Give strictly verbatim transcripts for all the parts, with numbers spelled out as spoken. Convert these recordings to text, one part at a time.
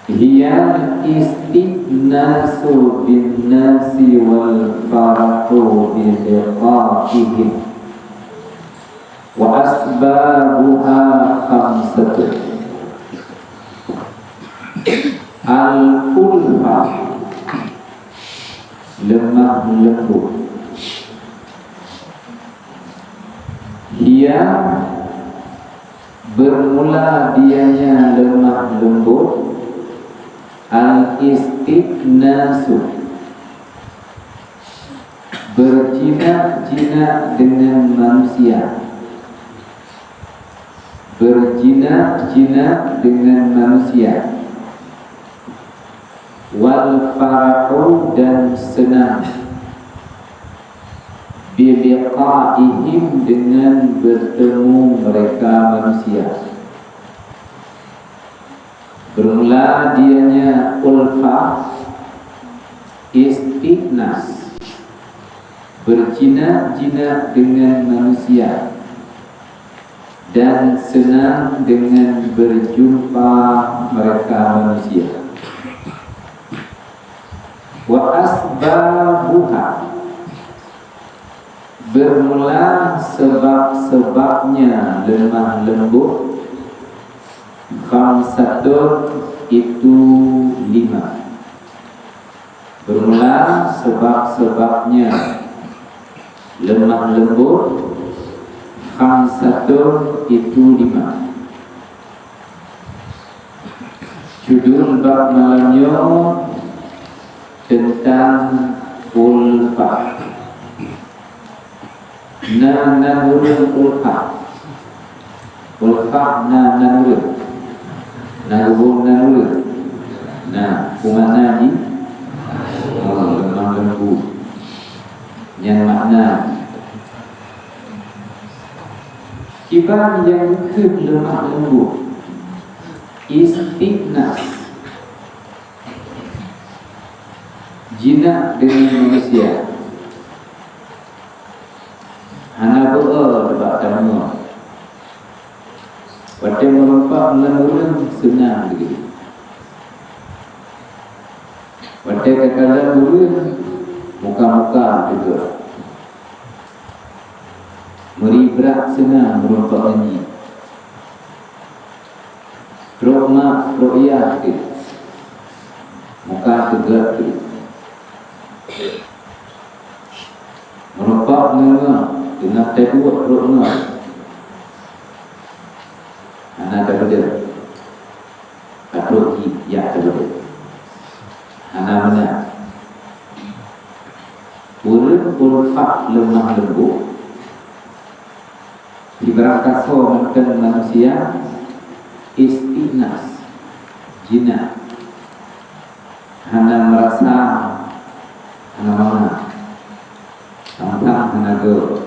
Hiya al-istinasu bin nasi wal farahu bi liqa'ihim. Wa asbabuha khamsatun. Al-ulfah, lemah lembut. Hiya, bermula dianya lemah lembut, al-istinasu, berjinak-jinak dengan manusia. Berjinak-jinak dengan manusia. Wal farahu, dan senang. Biliqa'ihim, dengan bertemu mereka manusia. Bermula dianya ulfah, istinas, berjinak-jinak dengan manusia, dan senang dengan berjumpa mereka manusia. Wa asbabuha, bermula sebab-sebabnya lemah lembut, khamsatun, itu lima. Bermula sebab-sebabnya lemah lembut, khamsatun, itu lima. Judul bab malam nyoe teuntang ulfah. Na, na ureuëng ulfah. Ulfah na, na ureuëng. Na ureuëng, na ureuëng. Na, peue makna jih? Oh, lemah lembut. Nyan makna jih. Kiban nyang kheun lemah lembut. Istinas. Jinak deungon manusia. Hana beu-e bak tamu. Watée meureumpok ngon ureuëng seunang lagée. Watée takalon ureuëng, muka-muka teuga. Meuri brat seunang meureumpok ngon jih. Trok mak, trok yah teuh. Muka teuga teuh. Meureumpok ngon ngon, teungoh taduek trok ngon. Hana tapeudeuh. Ka trok jih, jak tapeudeuh. Hana meunan. Ureuëng ulfah lemah lembut, sibarang kasoe mantong manusia, istinas, jinak. Hana meurasa, hana mangat. Tang-tang hana geu.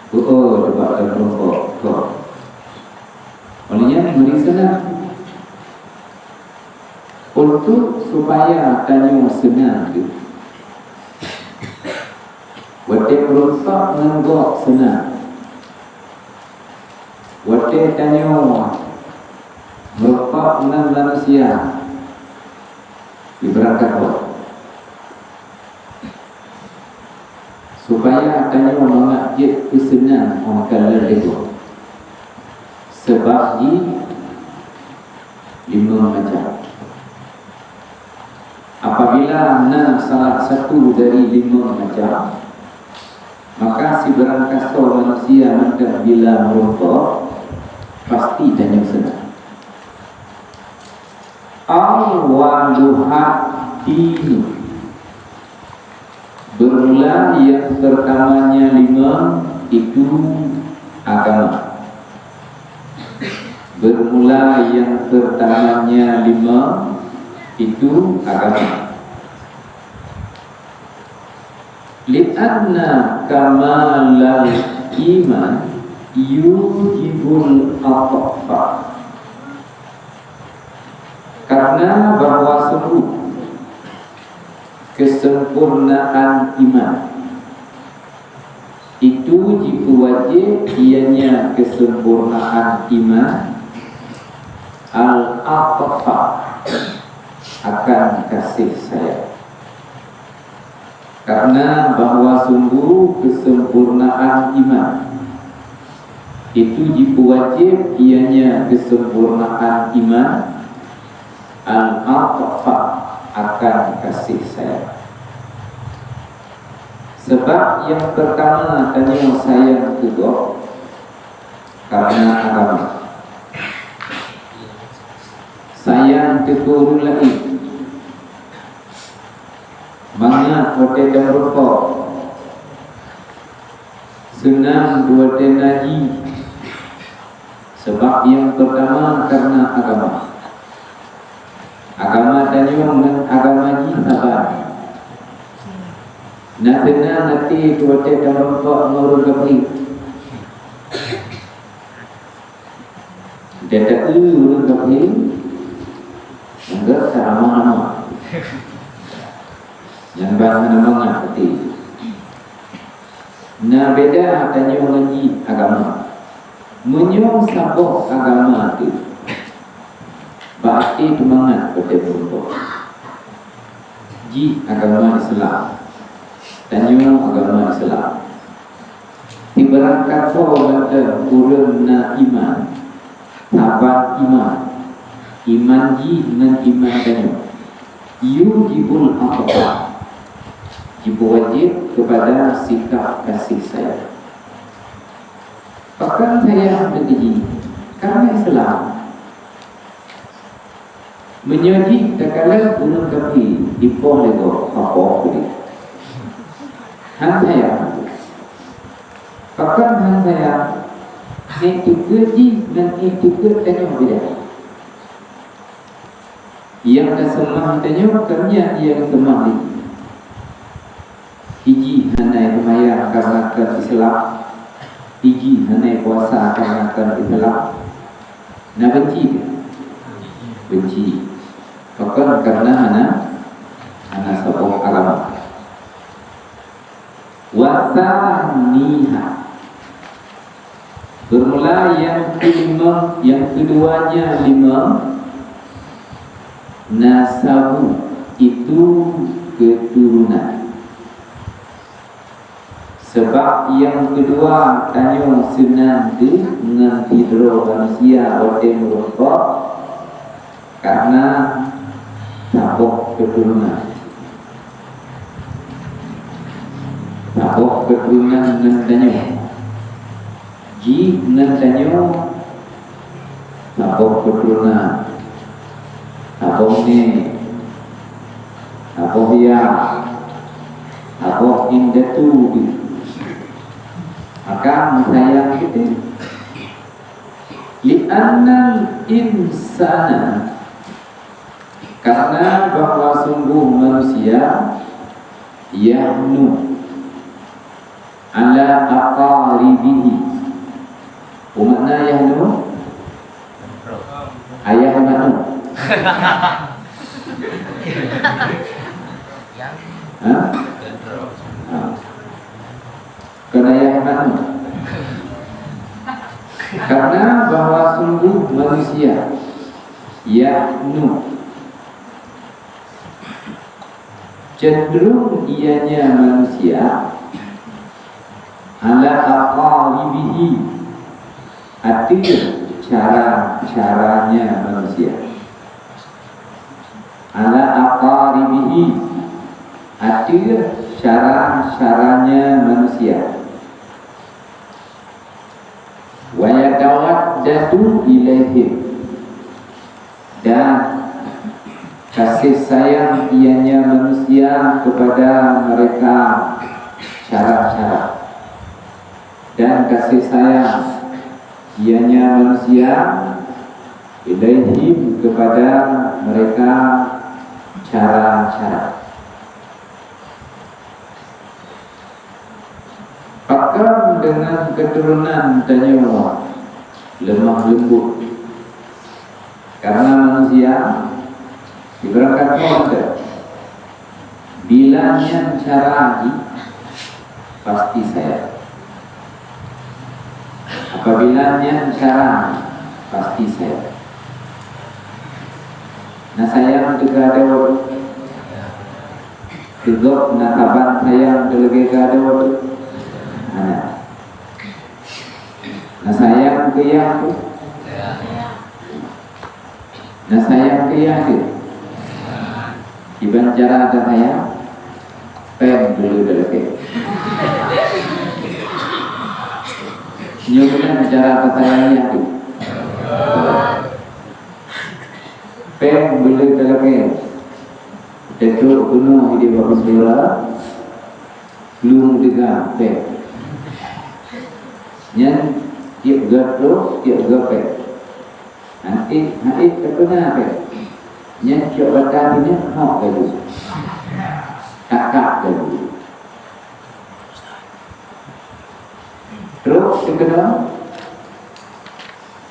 Beu-e bak meureumpok, gob. Óh lheueh nyan meuri seunang. Untuk supaya tanyoe seunang, watée meureumpok ngon gob seunang. Watée tanyoe meureumpok ngon manusia, ibarat kata, supaya tanyoe mangat jeuet keu seunang óh ka lheueh leuboh. Sabab jih limong macam. Apabila na salah satu dari limong macam, maka sibarang kasoe manusia mantong bila meureumpok, pasti tanyoe seunang. Awwaluha dinu. Bermula yang pertamanya lima itu agama. Bermula yang pertamanya lima itu agama. Li'anna kamalal iman yujibul atfa. Karena bahwa sungguh kesempurnaan iman itu jipu Wajib ianya kesempurnaan iman, al-atfa, akan kasih sayang. Karena bahwa sungguh kesempurnaan iman itu jipeuwajib ianya kesempurnaan iman, al-atfa, akan kasih sayang. Sebab nyang pertama tanyoe sayang keu gob karena agama. Sayang keu ureuëng laén, mangat watée tameureumpok, seunang watée na jih. Sebab nyang pertama karena agama. Agama tanyoe ngon agama jih saban. Na seunang até watée tameureumpok ngon ureuëng kafé. Watée taeu ureuëng kafé, anggab sama-sama. Nyang ban hana mangat até. Na beda tanyoe ngon jih agama. Meunyoe saboh agama teuh, bak até teumangat watée meurumpok. Jih agama Islam, tanyoe agama Islam. Ibarat kasoe mantong ureuëng na iman, saban iman, iman jih ngon iman tanyoe. Yujibul atfa, jipeuwajib keupada sikap kasih sayang. Pakon sayang teuh jih? Karena Islam. Meunyoe jih takalon ureuëng kafé, jipoh lé gob, apoh keudeh. Han sayang. Pakon han sayang? Iktikeuet jih ngon iktikeuet tanyoe beda. Nyang taseumah tanyoe kon nyan nyang seumah lé jih. Iji hana seumayang karena kon Islam, iji hana puasa karena kon Islam. Na benci teuh? Benci. Pakon? Karena hana, hana saboh agama. Wasaniha. Bermula nyang kelima, nyang keduanya lima, nasabu, itu keturunan. Sebab nyang keudua tanyoe seunang teuh ngon sidroe manusia watée meurumpok karena saboh keuturonan. Saboh keuturonan ngon tanyoe. Jih ngon tanyoe saboh keuturonan, saboh nèk, saboh yah, saboh indatu. Maka meusayang teuh. Li'annal insana, karena bahwa sungguh manusia, yahnu ala aqaribihi. Peue makna yahnu? Ayah manu. Ha? Ha. Kon ayah manu. Karena bahwa sungguh manusia, yahnu, cenderung ianya manusia, ala aqaribihi, ateueh cara-caranya manusia. Ala aqaribihi, ateueh cara-caranya manusia. Wa yatawaddadu ilaihim, dan kasih sayang ianya manusia kepada mereka cara-cara, dan kasih sayang ianya manusia ilaihim kepada mereka cara-cara. Pakon deungon keuturonan tanyoe lemah leumbut? Karena manusia, ibarat kata, bila nyan cara jih, pasti sayang. Apabila nyan cara, pasti sayang. Na sayang teuka droe, teugok na saban sayang teuleubeh ka droe. Hana. Na sayang keu yah tu. Na sayang keu yah tu. Kiban cara tasayang, péng dulu dalakée. Nyoe meunan cara tasayang yah tu. Péng dulu dalakée. Teutôk keunoe di bak syedara, lôn teuga péng. Nyan tiep geutrôk, tiep geuh péng. Hana ék, hana ék teupeuna péng. Nyan cok bata nyan hok laju. Kakak laju. Trôk teukeunong,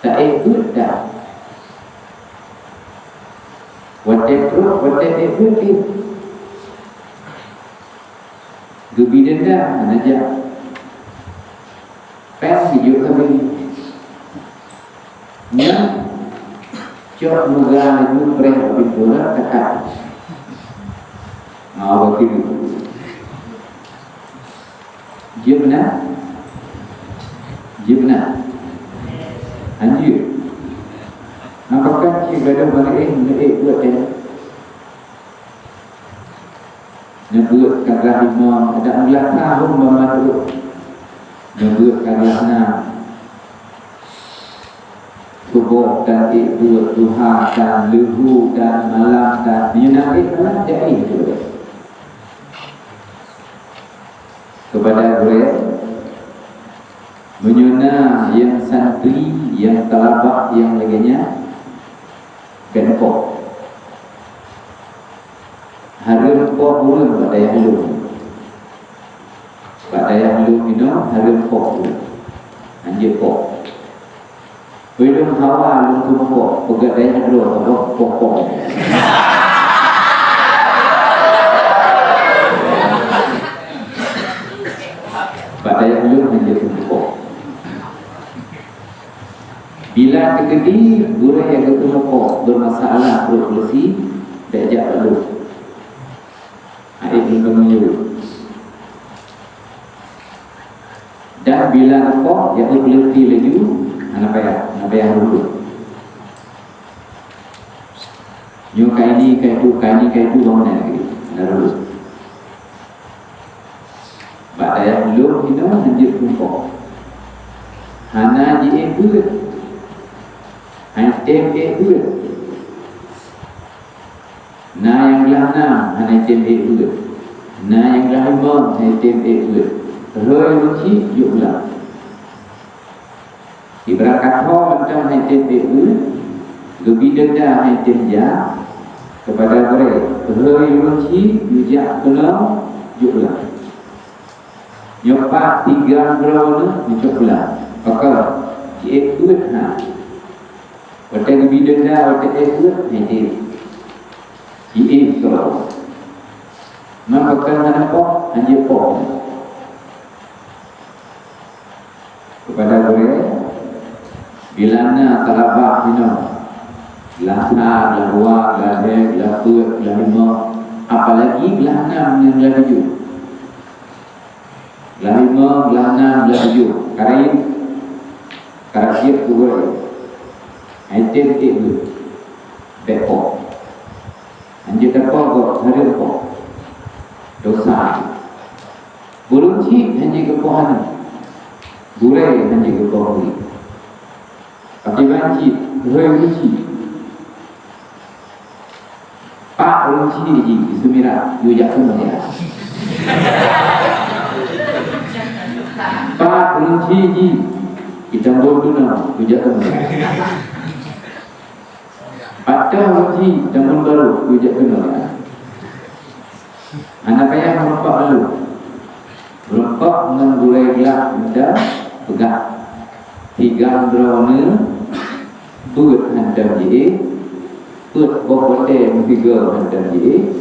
ta ék beuet dah. Watée trôk, watée ék beuet pih. Geubi denda, hana jak. Péng geujok keu bini. Nyan cok muga laju preh ubit bola takat. Ngau bak kiri. Jeuet meunan? Jeuet meunan? Hanjeuet. Apakah cit gadoh bak éh, neuék buet teuh? Neubeuet ka glah limong, adak glah tahun banmandum. Neubeuet ka glah nam. Suboh dan ék beuet, duha dan leuhu dan malam dan meunyoe na ék malam, jak éh keudroe. Keupada gurée, meunyoe na nyang santri nyang talabak nyang lagée nyan, bèk neupoh. Hareuem poh ureueng bak dayah lôn. Bak dayah lôn inoe hareuem poh ureueng. Hanjeuet poh. Ulôn hawa lôn keuneuk poh, peugah dayah droe, poh-poh. Bak dayah lôn hanjeuet keuneuk poh. Bila teukeudi gurée nyang geuteumeupo beumasalah pruet peusi, bèk jak bak lôn. Aék lôn teumanyong. Dan bila neupoh, jak beupeuleuti laju, hana payah, hana payah rukon. Nyoe ka ini, ka itu, ka ini, ka itu, bangunan lagée nyan. Hana rukon. Bak dayah lôn inoe hanjeuet keuneuk poh. Hana jiék beuet. Hana tem ék beuet. Na nyang glah nam hana tem ék beuet. Na nyang glah limong hana tem ék beuet. Rhoi ureueng chik jok glah. Ibarat kathô mantong hana tem ék beuet, geubi denda hana tem jak, keupada gurée, rhoi ureueng chik neujak keunoe jok glah. Nyoe pat tiga droeneuh neucok glah, pakon jiék beuet na. Watée geubi denda, watée ék beuet, hana tem. Jiék keudroe. Ngon pakon hana poh, hanjeuet poh. Keupada gurée, bila na talabak inoe, glah sa, glah dua, glah lhée, glah peuet, glah limong, apalagi glah nam ngon glah tujoh. Glah limong, glah nam, glah tujoh, ka rayeuk, ka rayeuk keu gurée. Hana tem ék beuet, bèk poh. Hanjeuet tapoh gob, hareuem poh. Dosa. Ureueng chik hanjeuet geupoh aneuk. Gurée hanjeuet geupoh murit. Pakriban cit, rhoi ureueng chik. Pat ureueng chik jih, di Seumirat, yue jak keunoe ya. Pat ureueng chik jih, di Tambon Tuna, yue jak keunoe ya. Pat ureueng chik, Tambon Barô, yue jak keunoe ya. Hana payah meureumpok lom. Meureumpok ngon gurée glah meuda peugah, tiga droeneuh beuet hantom jiék, peuet boh watée meusigoe hantom jiék,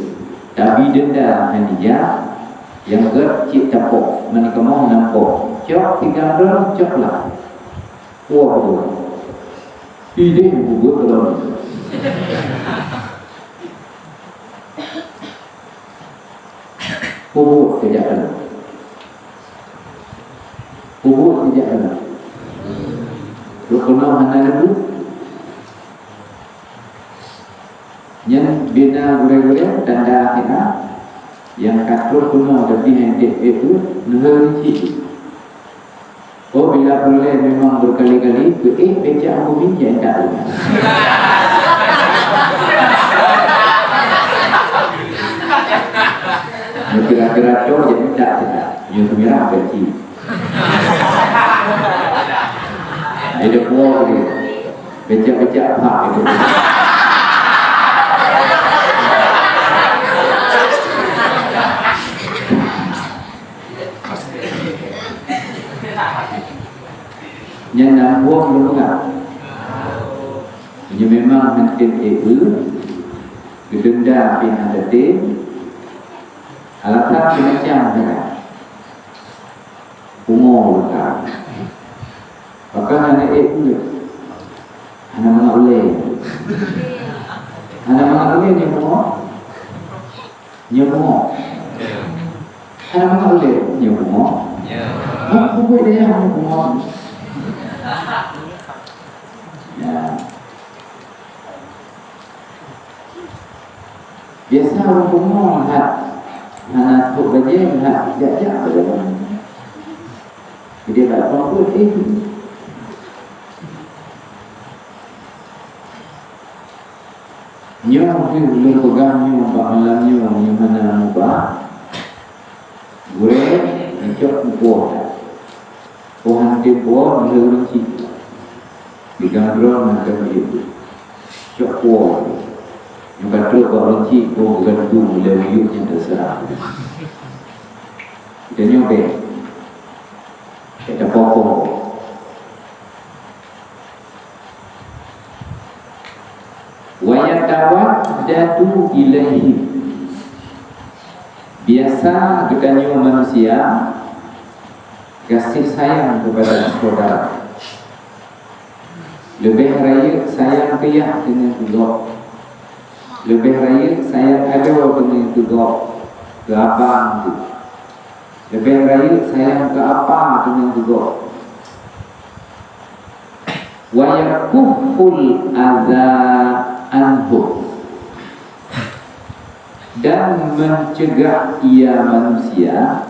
tabi denda hana jak, nyang gét cit tapoh, meunan kamoe na poh. Cok tiga droe, cok lah. Wah, betul. Idéh bubuet tolong. Bubuet kejak keunoe. Bubuet kejak keunoe. Rukun hana leubeh. Nyan bina gurée-gurée tanda akhirat nyang ka troh keunoe, tapi hana ék-ék pun neuheueh cit. Oh, bila peureulée memang berkali-kali, keu éh becak bumi, ya, tak. Kira-kira cok, jadi tak, tidak. Nyoe mirah gaji. Jadi puang dia. Becak-becak apa itu? Nyan nang buah belum peugah. Nyoe memang mungkin ibu gedenda pih ada tem. Alasan macam mana? Pungo ka. Bahkan hana ék pun. Hana mangat ulée. Hana mangat ulée nyoe pungo. Nyoe pungo. Hana mangat ulée nyoe pungo. Hana pun daya nyoe pungo. Ya. Biasa ureueng pungo that hana trok bajée, that jak-jak bajée. Jadi tak pangkut eh. Nyoe kheueh lôn peugah nyoe bak malam nyoe, nyoe hana mubah. Gurée, neucok mupoh that. Poh han tem poh, neuheueh ureueng cit. Digang droe ngon keu miyueb. Cok poh. Nyoe ka trok bak ureueng cit, poh geugantung lé miyueb nyan teuseurah. Geutanyoe bèk. Bèk tapoh-poh. Wa yatawaddadu ilaihim. Biasa geutanyoe manusia gaséh sayang keupada syedara. Leubeh rayeuk sayang keu yah keuneuk keu gob. Leubeh rayeuk sayang adoe keuneuk keu gob, keu abang teuh. Leubeh rayeuk sayang keu apa keuneuk keu gob. Wa yakufful adza anhum, dan mencegah ia manusia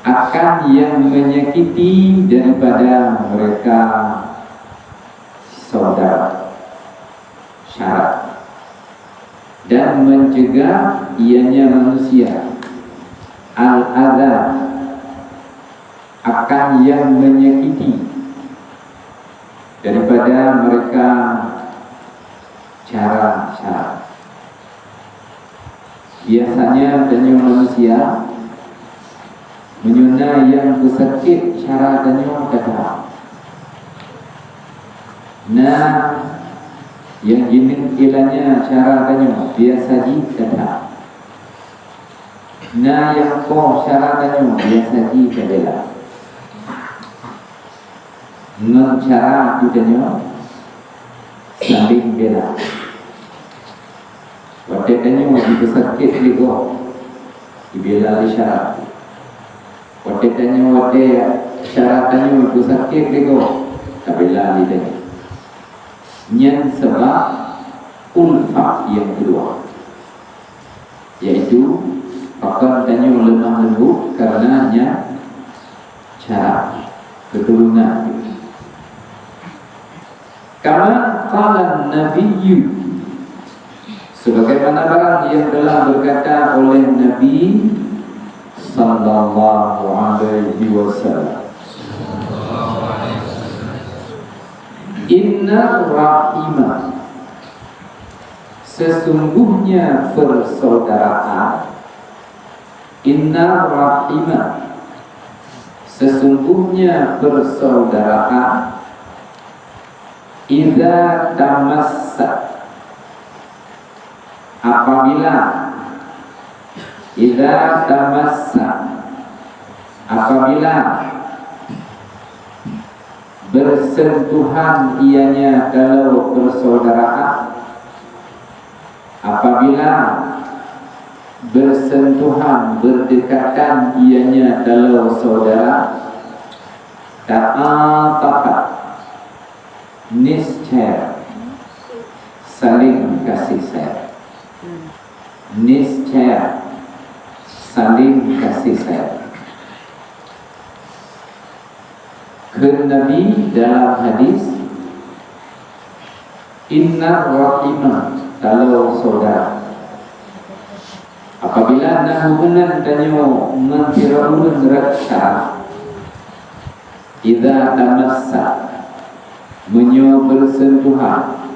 akan yang menyakiti daripada mereka saudara. Syarat. Dan mencegah ianya manusia al-adza akan yang menyakiti daripada mereka cara-cara. Biasanya tanyoe manusia, meunyoe na nyang peusakét cara tanyoe gata. Na nyang jineuk ilanya cara tanyoe biasa jih gata. Na nyang poh cara tanyoe biasa jih tabela. Ngon cara geutanyoe saléng bela. Watèe tanyoe jipeusakét lé gob, jibela lé cara. Watèe tanyoe, watèe cara tanyoe jipeusakét lé gob, tabela lé tanyoe. Nyan sabab ulfah nyang keudua. Yaitu, pakon tanyoe leumah leumbot kareuna nyan cara keuturonan. Kama qala Nabiyyu, sebagaimana barang yang telah berkata oleh Nabi sallallahu alaihi wasallam, "Inna rahimah." Sesungguhnya persaudaraan, inna rahimah, sesungguhnya persaudaraan, idza tamassa, apabila, idza tamassa, apabila Bersentuhan ianya taloe persaudaraan. Apabila bersentuhan, berdekatan ianya taloe saudara, ta'atafat, niscaya saling kasih sayang. Niscaya saling kasih sayang. Kheun Nabi dalam hadis, "Innar rahima," taloe saudara. Apabila na hubungan tanyoe ngon sidroe ureueng rot syaraf, "Idza tamassa," meunyoe bersentuhan,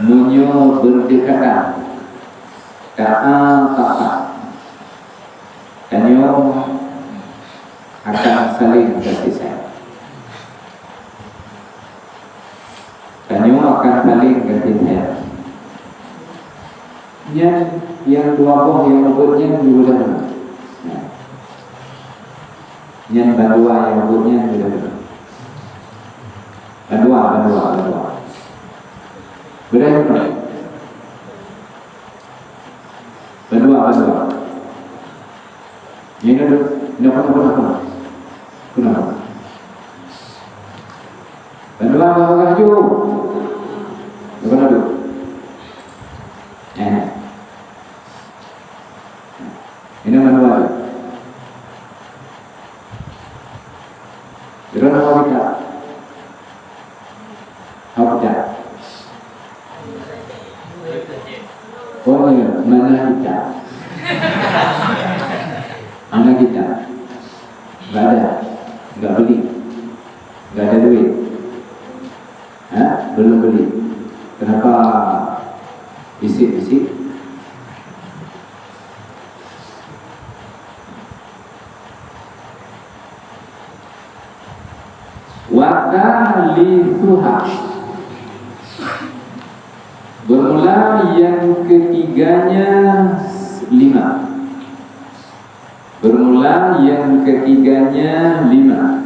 meunyoe berdekatan, ta'atafat, tanyoe akan saling kasih sayang. Tanyoe akan saling kasih sayang. Nyan nyang dua boh nyang ubit nyan di udah. Nyan bandua nyang ubit nyan di udah. Bandua, bandua, bandua. Beudôh nyoe. Bandua, bandua. Nyoe, nyoe, nyoe, nyoe, nyoe, nyoe. Kenapa? Bandua, bandua, bandua. Bandua, bandua. Eh. Ini bandua. Bandua, bandua. Hana. Oh, iya, mana kita? Mana kita? Nggak ada. Nggak beli. Nggak ada duit. Ha? Belum beli. Kenapa bisik-bisik? Wa tsalitsuha. Bermula yang ketiganya lima. Bermula yang ketiganya lima.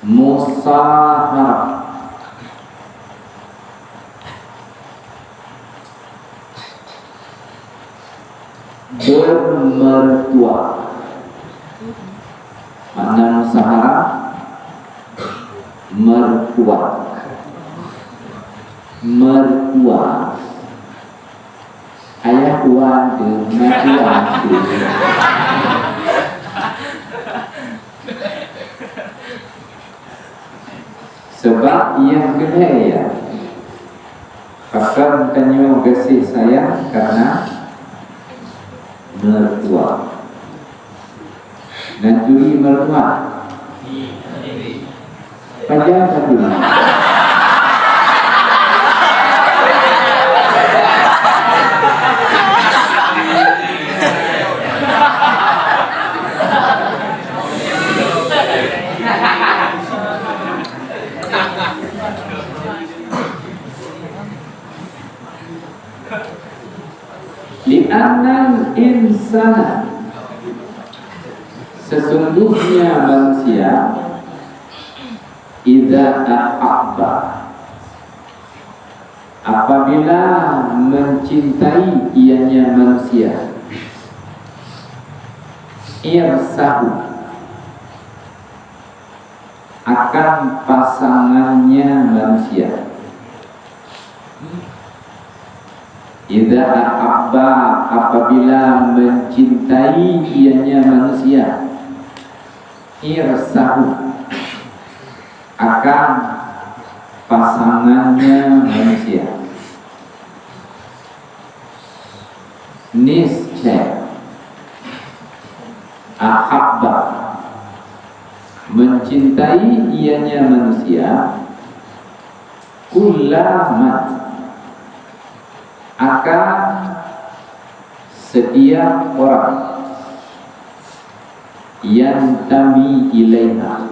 Musaharah. Bermertua. Makna musaharah, mertua. Mertua. Ayah tuan tu, mertua tu. Sebab nyang keuhai nyan, pakon tanyoe gaséh sayang karena mertua. Nan turi mertua. Pajan ka turi. Li'annal insana, sesungguhnya manusia, idza ahabba, apabila mencintai ianya manusia, irsahu, akan pasangannya manusia. Idza ahabba, apabila mencintai ianya manusia, irsahu, akan pasangannya manusia. Niscaya, ahabba, mencintai ianya manusia, kullaman, akan setiap orang, yantami ilaiha,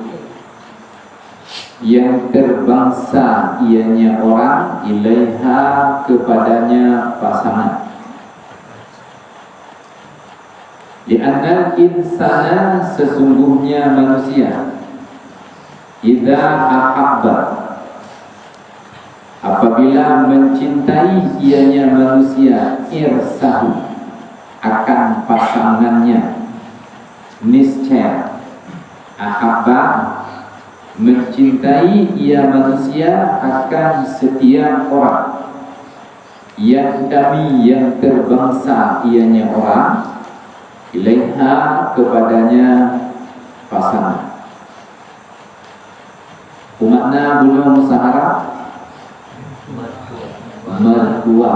yang terbangsa ianya orang, ilaiha, kepadanya pasangan. Li'annal insana, sesungguhnya manusia, Idza ahabba, apabila mencintai ianya manusia, irsahu, akan pasangannya, niscaya, ahabba, mencintai ia manusia akan setiap orang, yantami, yang terbangsa ianya orang, ilaiha, kepadanya pasangan. Peue makna bunoe musahara? Mertua.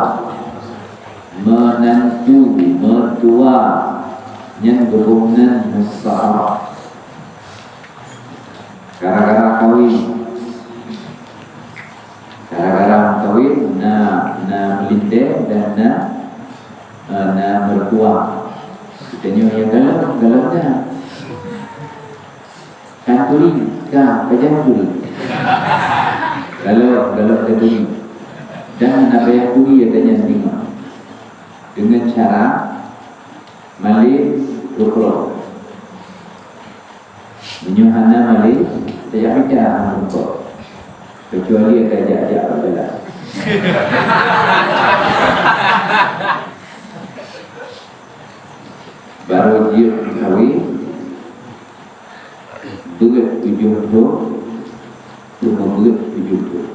Menantu, mertua. Nyan geuboh nan musahara. Gara-gara kawin. Gara-gara kawin na, na meulintèe dan na, eh, na mertua. Geutanyoe nyang galak, galak na. Kan turi, ka, pajan turi. Galak, galak ka turi. Dan na pajan turi, ya, pajan turi. Dengan cara malèe rukroe. Meunyoe hana malèe, tajak mita rukroe. Kecuali tajak-jak bak jalan. Barô jeuet kawin, beuet tujoh thôn, teuma beuet tujoh thôn.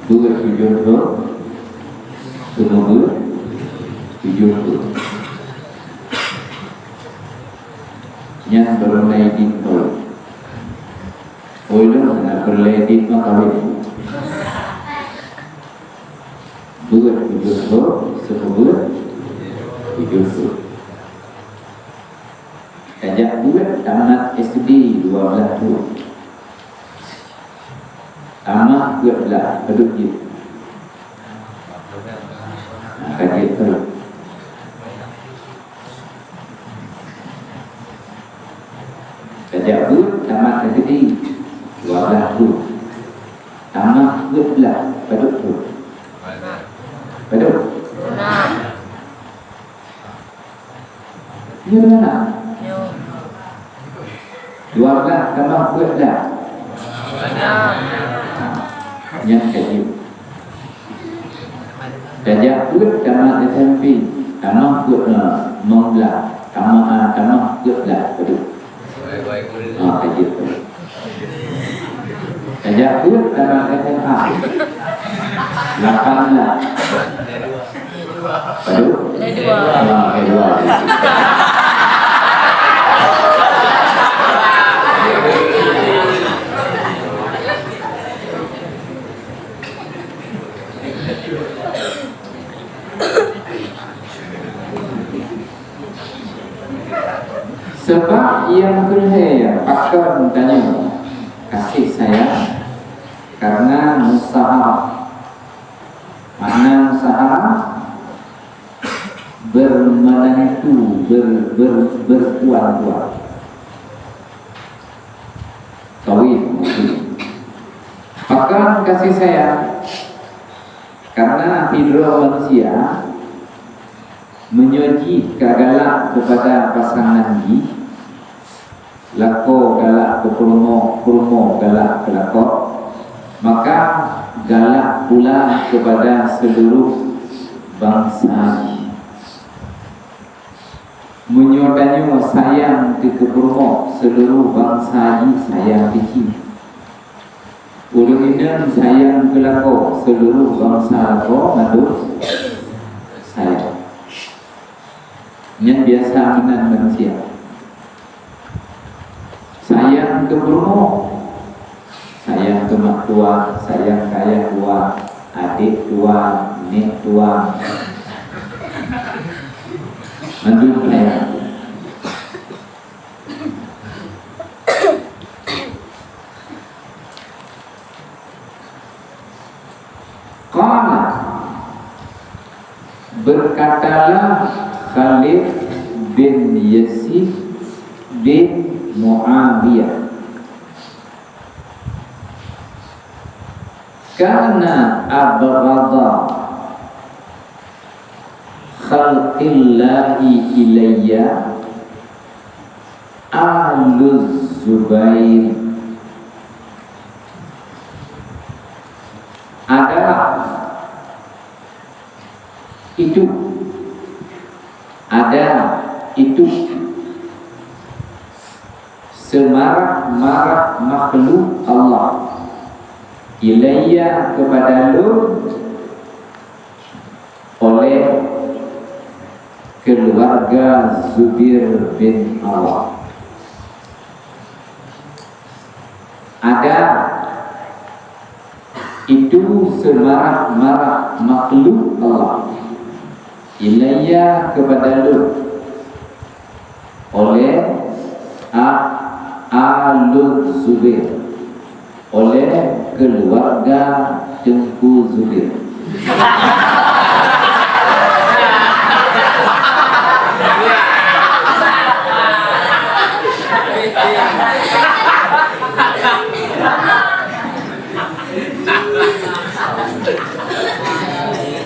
Beuet tujoh thôn, teuma beuet tujoh thôn. Nyan barô na idin kawin. Oi lôn, na peureulèe idin mah kawin. Beuet tujoh thôn, seumubeuet tujoh thôn. Tajak beuet tamat S D dua blah thôn. Tamah beuet blah, padub jeuet? Nah, ka jeuet thôn. Tajak beuet tamat S D dua blah thôn. Tamah beuet blah, padub thôn? Padub? Nyoe dua blah. Dua blah tamah beuet blah. Nyan ka jeuet. Tajak beuet tamat S M P, tamah beuet, eh, limong blah, tamah, ah, tamah beuet blah, padub? Ah, ka jeuet. Tajak beuet tamat S M A, lapan blah. Padub? Lé dua. Ah, lé dua. Sabab nyang keu lhèe pakon tanyoe kasih sayang karena musahara. Makna musahara, bermenantu, ber-, ber-, bertuan-tuan. Kawin maksudnya. Pakon kasih sayang, karena sidroe manusia meunyoe jih ka galak keupada pasangan jih, lakoe galak keu peurumoh, peurumoh galak keu lakoe, maka galak pula keupada seuluruh bansa jih. Meunyoe tanyoe sayang keu peurumoh, seuluruh bansa jih sayang keu jih. Ureueng inong sayang keu lakoe, seuluruh bansa lakoe mandum sayang. Nyan biasa meunan manusia. Sayang keu peurumoh, sayang keu mak tuan, sayang keu ayah tuan, adék tuan, nek tuan. Mandum sayang. Qala, berkatalah Khalid bin Yazid bin Muawiyah, "Kana abghadha khalqillahi ilayya Ahluz Zubair adalah itu, ada itu semarak-marak makhluk Allah ilayya kepada lôn oleh keluarga Zubair bin Awam. Ada itu semarak-marak makhluk Allah ilayya kepada lôn oleh a-, Ahluz Zubair, oleh keluarga Teungku Zubair.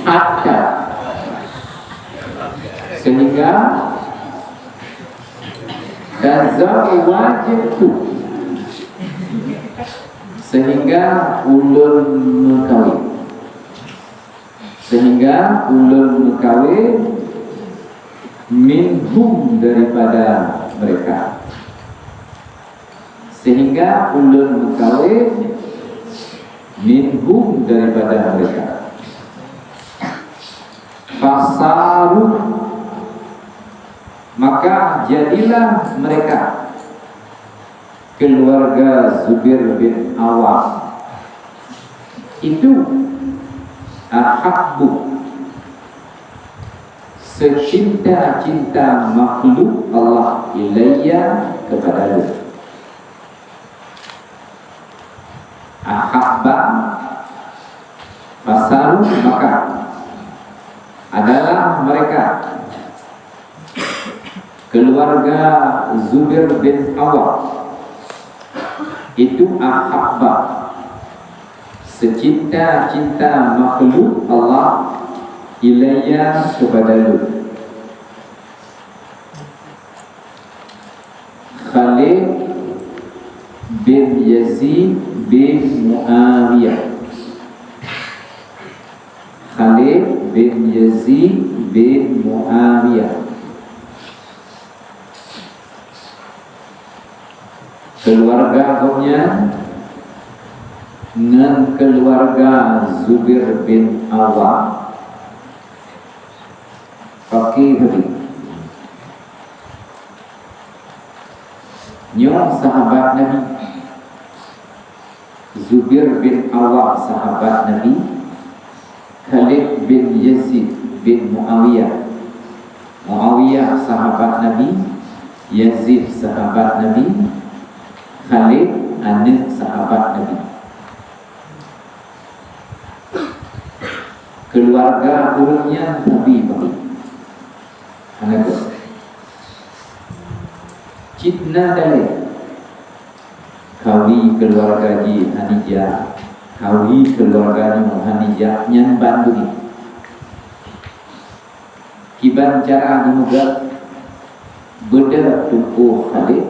Hatta, sehingga, tazawwajtu, sehingga ulôn meukawen, sehingga ulôn meukawen, minhum, daripada mereka. Sehingga ulôn meukawen, minhum, daripada mereka. Fasaru, maka jadilah mereka, keluarga Zubair bin Awam, itu, ahabbu, secinta-cinta makhluk Allah ilayya, kepada lôn. Ahabba, fasaru, maka adalah mereka, keluarga Zubair bin Awam, itu, ahabba, secinta-cinta makhluk Allah, ilayya, kepada lôn, Khalid bin Yazid bin Muawiyah. Khalid bin Yazid bin Muawiyah. Keluarga gobnyan ngon keluarga Zubair bin Awam paké Nabi. Nyoe sahabat Nabi. Zubair bin Awam sahabat Nabi, Khalid bin Yazid bin Muawiyah. Muawiyah sahabat Nabi, Yazid sahabat Nabi, Khalid aneuk sahabat Nabi. Keluarga ureuëng nyan Nabi bagi. Hana geuh. Cit na dalé. Kawi keuluwarga jih hana jijak, kawi keuluwarga nyoe hana jijak, nyan ban beudôh. Kiban cara geumeugah, beudôh Teungku Khalid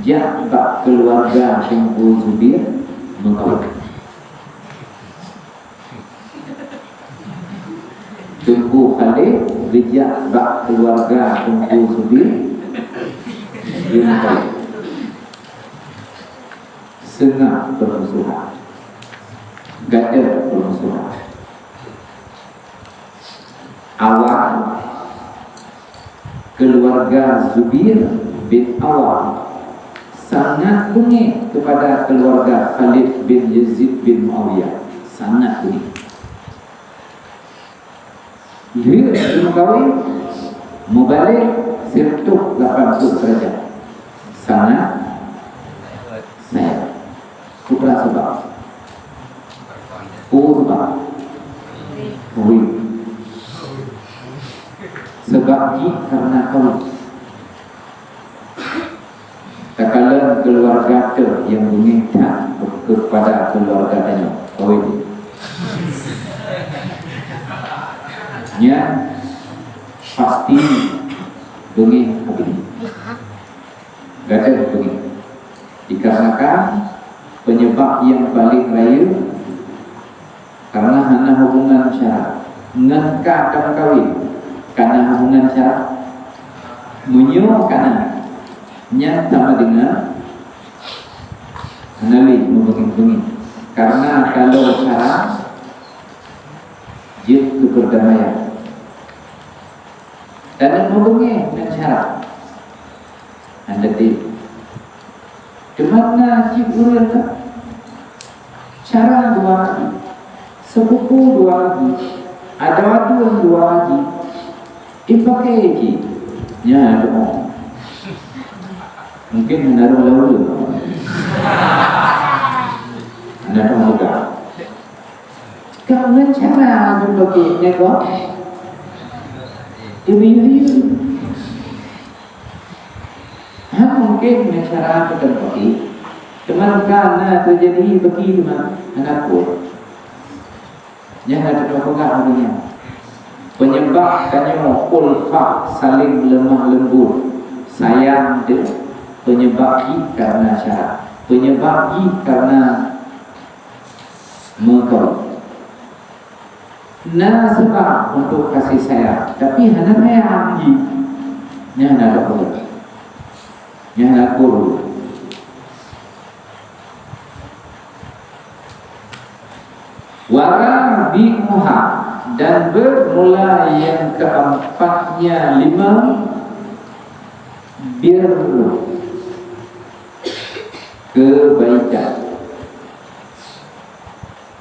jak bak keuluwarga Teungku Zubir meukawen. Teungku Khalid geujak bak keuluwarga Teungku Zubir bin Khalid. Seungab peurmusohan. Gadôh peurmusohan. Awai, keuluwarga Zubir bin Awam sangat beungéh keupada keuluwarga Khalid bin Yazid bin Muawiyah. Sangat beungéh. Lheueh geumeukawen, meubalek sireutoh lapan ploh darajat. Sangat sayang. Peue sabab? Peue sabab? Kawin. Sabab jih karena kawin. Takalon keuluwarga teuh nyang beungéh that keupada keuluwarga tanyoe. Kawin. Nyan pasti beungéh habéh. Ka, penyebab nyang paleng rayeuk karena hana hubungan syara. Ngon ka tameukawen, ka na hubungan syara. Meunyoe ka na, nyan sama dengan hana lé meubeungéh-beungéh. Karena kalau syara, jeuet keu perdamaian. Dan meubeungéh ngon syara. Hana lé. Teuma na cit ureuëng ka syara dua lagi, seupupu dua lagi, adoe aduen dua lagi, ipaké jih. Nyan doa. Mungkin hana rhom lalu. Hana rhom peugah. Ka meucara jeuet bagi nyan kok. Ibu-ibu. Hana mungkin meucara keutem bagi. Teuma ka na teujadi bagi teuma hana kuat. Nyan hana teupeugah ureuëng nyan. Penyebab tanyoe ulfah, saling lemah lembut, sayang tu penyebab jih karena syara. Penyebab jih karena meukawen. Na seubab untuk kasih sayang, tapi hana sayang jih. Nyan hana teupeugah. Nyan hana kuat. Warabi'uha, dan bermula yang keempatnya lima, birru, kebaikan.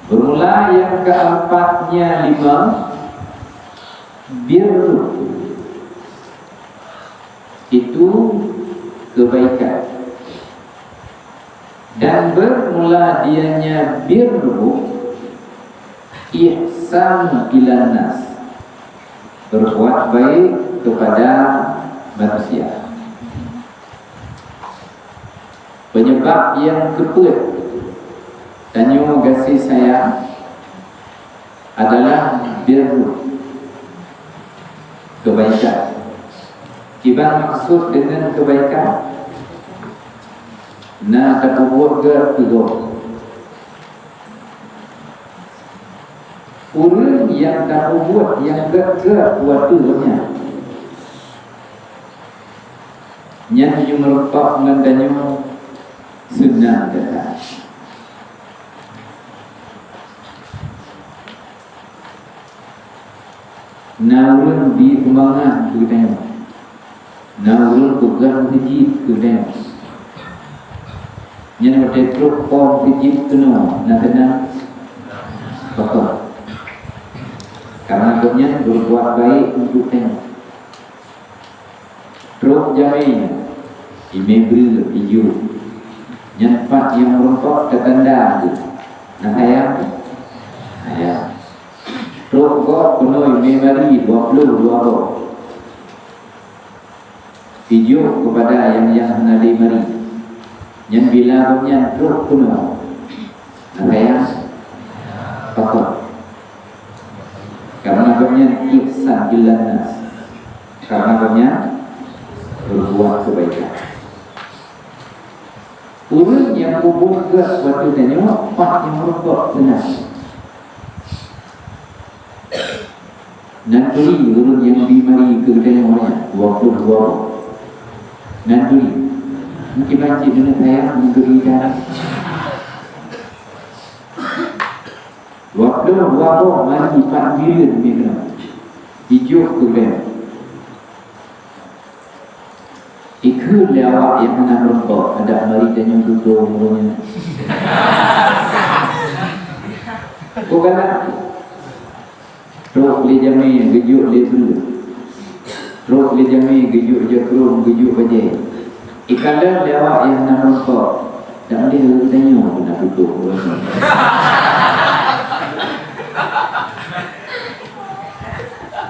Bermula yang keempatnya lima, birru, itu kebaikan. Dan bermula dianya birru, ihsan ilan nas, berbuat baik kepada manusia. Penyebab nyang keupeuet tanyoe gaséh sayang adalah birru, kebaikan. Kiban maksud deungon kebaikan? Na tapeubuet gét keu gob. Ureuëng nyang tapeubuet nyang gét-gét watée nyan, nyan jimeurumpok ngon tanyoe seunang gata. Na ureuëng bi sumbangan keu geutanyoe. Na ureuëng peugah meuseujid keu geutanyoe. Nyan watée trok po meuseujid keunoe na teunang pakon. Karena gobnyan berbuat baik untuk tanyoe. Trok jamé, imé breueh ijo. Nyan pat nyang meurumpok teutanda geuh. Na sayang? Sayang. Trok gob keunoe imé mari dua ploh dua boh. Ijok keupada nyang, nyang hana lé mari. Nyan bila gobnyan trok keunoe. Na sayang? Pakon? Karena gobnyan ihsan ilan nas. Karena gobnyan berbuat kebaikan. Ureuëng nyang peubuet gét watée tanyoe, pat nyang meurumpok seunang. Nan turi ureuëng nyang bi mari keu geutanyoe nyan, dua ploh dua boh. Nan turi. Mungkin banci deungon sayang nan turi dah. Dua ploh dua boh mari pat bireuen mi keunoe. Ijok keu geutanyoe. Ikheun lé awak nyang hana meurumpok, adak mari tanyoe dudoe uroe nyoe. Kok galak? Trok lé jamé geujok lé breueh. Trok lé jamé geujok jakrong, geujok bajée. Ikalon lé awak nyang hana meurumpok. Dak meudeh ureuëng tanyoe na dudoe uroe nyoe.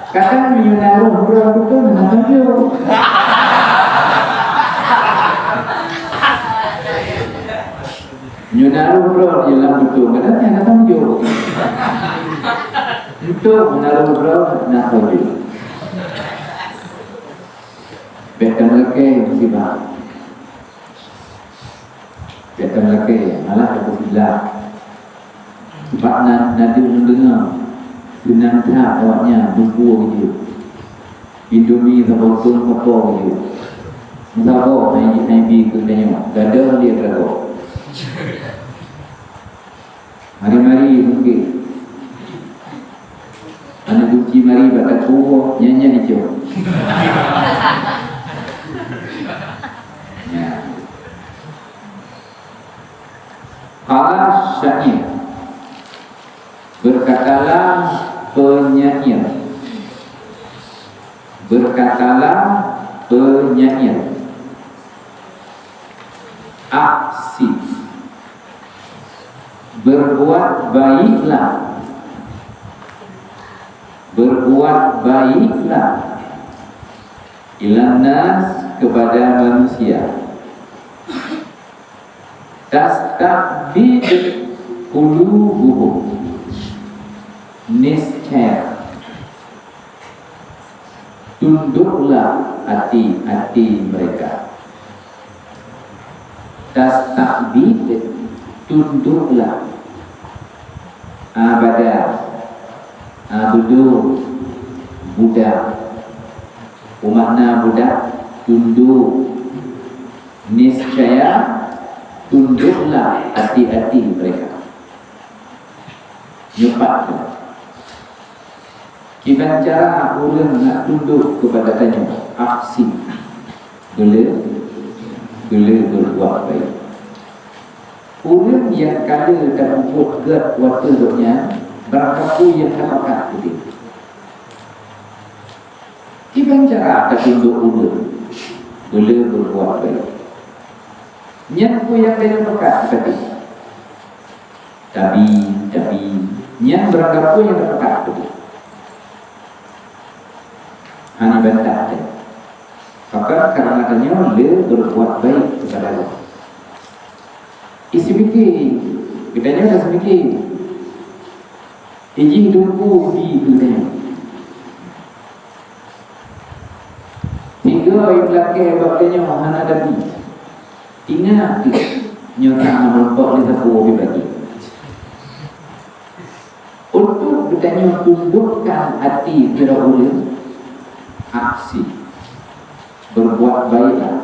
Kadang meunyoe na roh droe beutôi, na tanjong. Meunyoe na roh droe di lam beutôi, kadang nyan na tanjong. Untuk na roh droe, na tanjong. Bèk tameulakèe musibah. Gata lakée, malah tapeusilap. Bak na, na deuh neudeungoe, seunang that awaknyan beubuet jih. Indomie saboh thon sapo jih. Saboh hai, hai bi keu tanyoe, gadôh lé dragoe. Mari-mari mungkin. Aneuk kunci mari bak takue, nyan-nyan icok. Ya. Qala syair. Berkatalah penyair. Berkatalah penyair. Ahsin. Berbuat baiklah. Berbuat baiklah. Ilan nas, kepada manusia. Tasta'bid qulubuhum. Niscaya tunduklah hati-hati mereka. Tasta'bid, tunduklah. Abada, abdu, budak. Peue makna budak? Tunduk. Niscaya tunduklah hati-hati mereka. Nyoe pat. Kiban cara ureuëng nak tundok keupada tanyoe? Ahsin. Beu le, beu le berbuat baik. Ureuëng nyang ka le tapeubuet gét watée gobnyan, barangkapeue nyang tapakat keudeh. Kiban cara tatundok ureuëng? Beu le berbuat baik. Nyan peue nyang ka tapakat tadi? Tabi, tabi. Nyan barangkapeue nyang tapakat tadi? Hana bantah tadi. Maka karena tanyoe le berbuat baik keupada Allah. Isi pike, geutanyoe ka seumiké. Ijih teungku di geutanyoe. Tiga nyang lakée bak tanyoe hana tabi. Ingat kheueh, nyoe hana meurumpok lé sapeue bagi. Untuk geutanyoe tundukkan hati sidroe ureuëng, aksi, berbuat baiklah.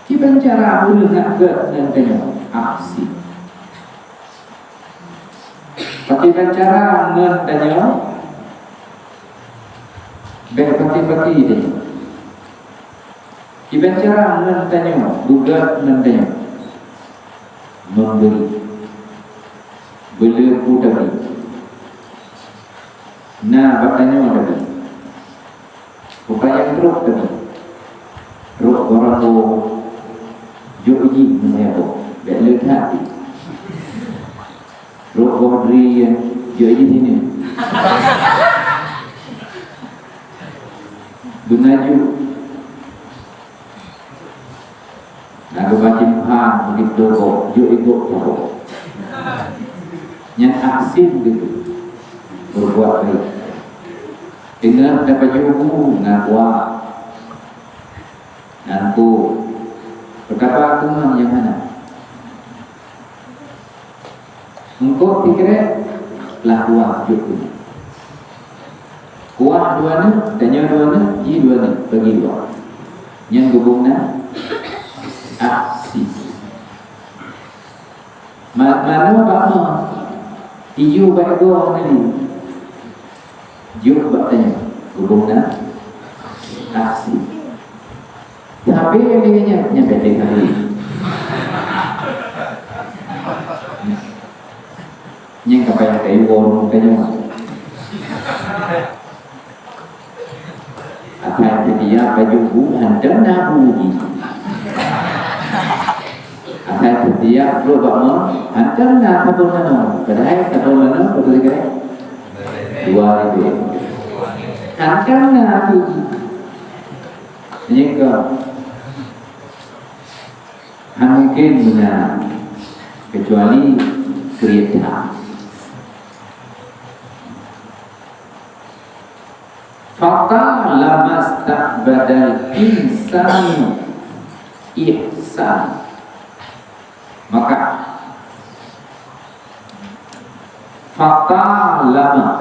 Kiban cara ureuëng nak gét ngon tanyoe, aksi. Pakiban cara ngon tanyoe, bék paki-paki tanyoe. Kiban cara ngon tanyoe, beugét ngon tanyoe. Memberi. Beu le peue tabi. Na bak tanyoe tabi. Peue nyang trok tabi. Trok barang boh. Jok jih meunyoe boh. Bék le that jih. Trok boh dri, jok jih sinan. Beuna jok. Na geuba simphan bukit dogo, jok igoe poho. Nyan ahsin geuh. Berbuat baik. Ingat, tapajoh bu na kuah. Nan ku, peukara teuma nyang hana. Eungkôt sikrek, lah kuah jok keunoe. Kuah dua neuk, tanyoe dua neuk, jih dua neuk, bagi dua. Nyang geubong na aksi. Ma-, manoe bak ma, ijô bak igoe ngon lé. Jok bak tanyoe, geubong na aksi. Tapi lé nyan, nyan bèk lé kali. Nyan ka payah kayue ureueng tanyoe. Asai setiap baju bu, hantom na bu jih. Asai setiap trok bak ma, hantom na sabon manoe. Padahai sabon manoe, beutôi kan? Dua ribu. Hantom na bu jih. Nyan ka. Hana mungkin meunan, kecuali kriet that. Fatalama sta'badal insanu ihsan. Maka, fatalama.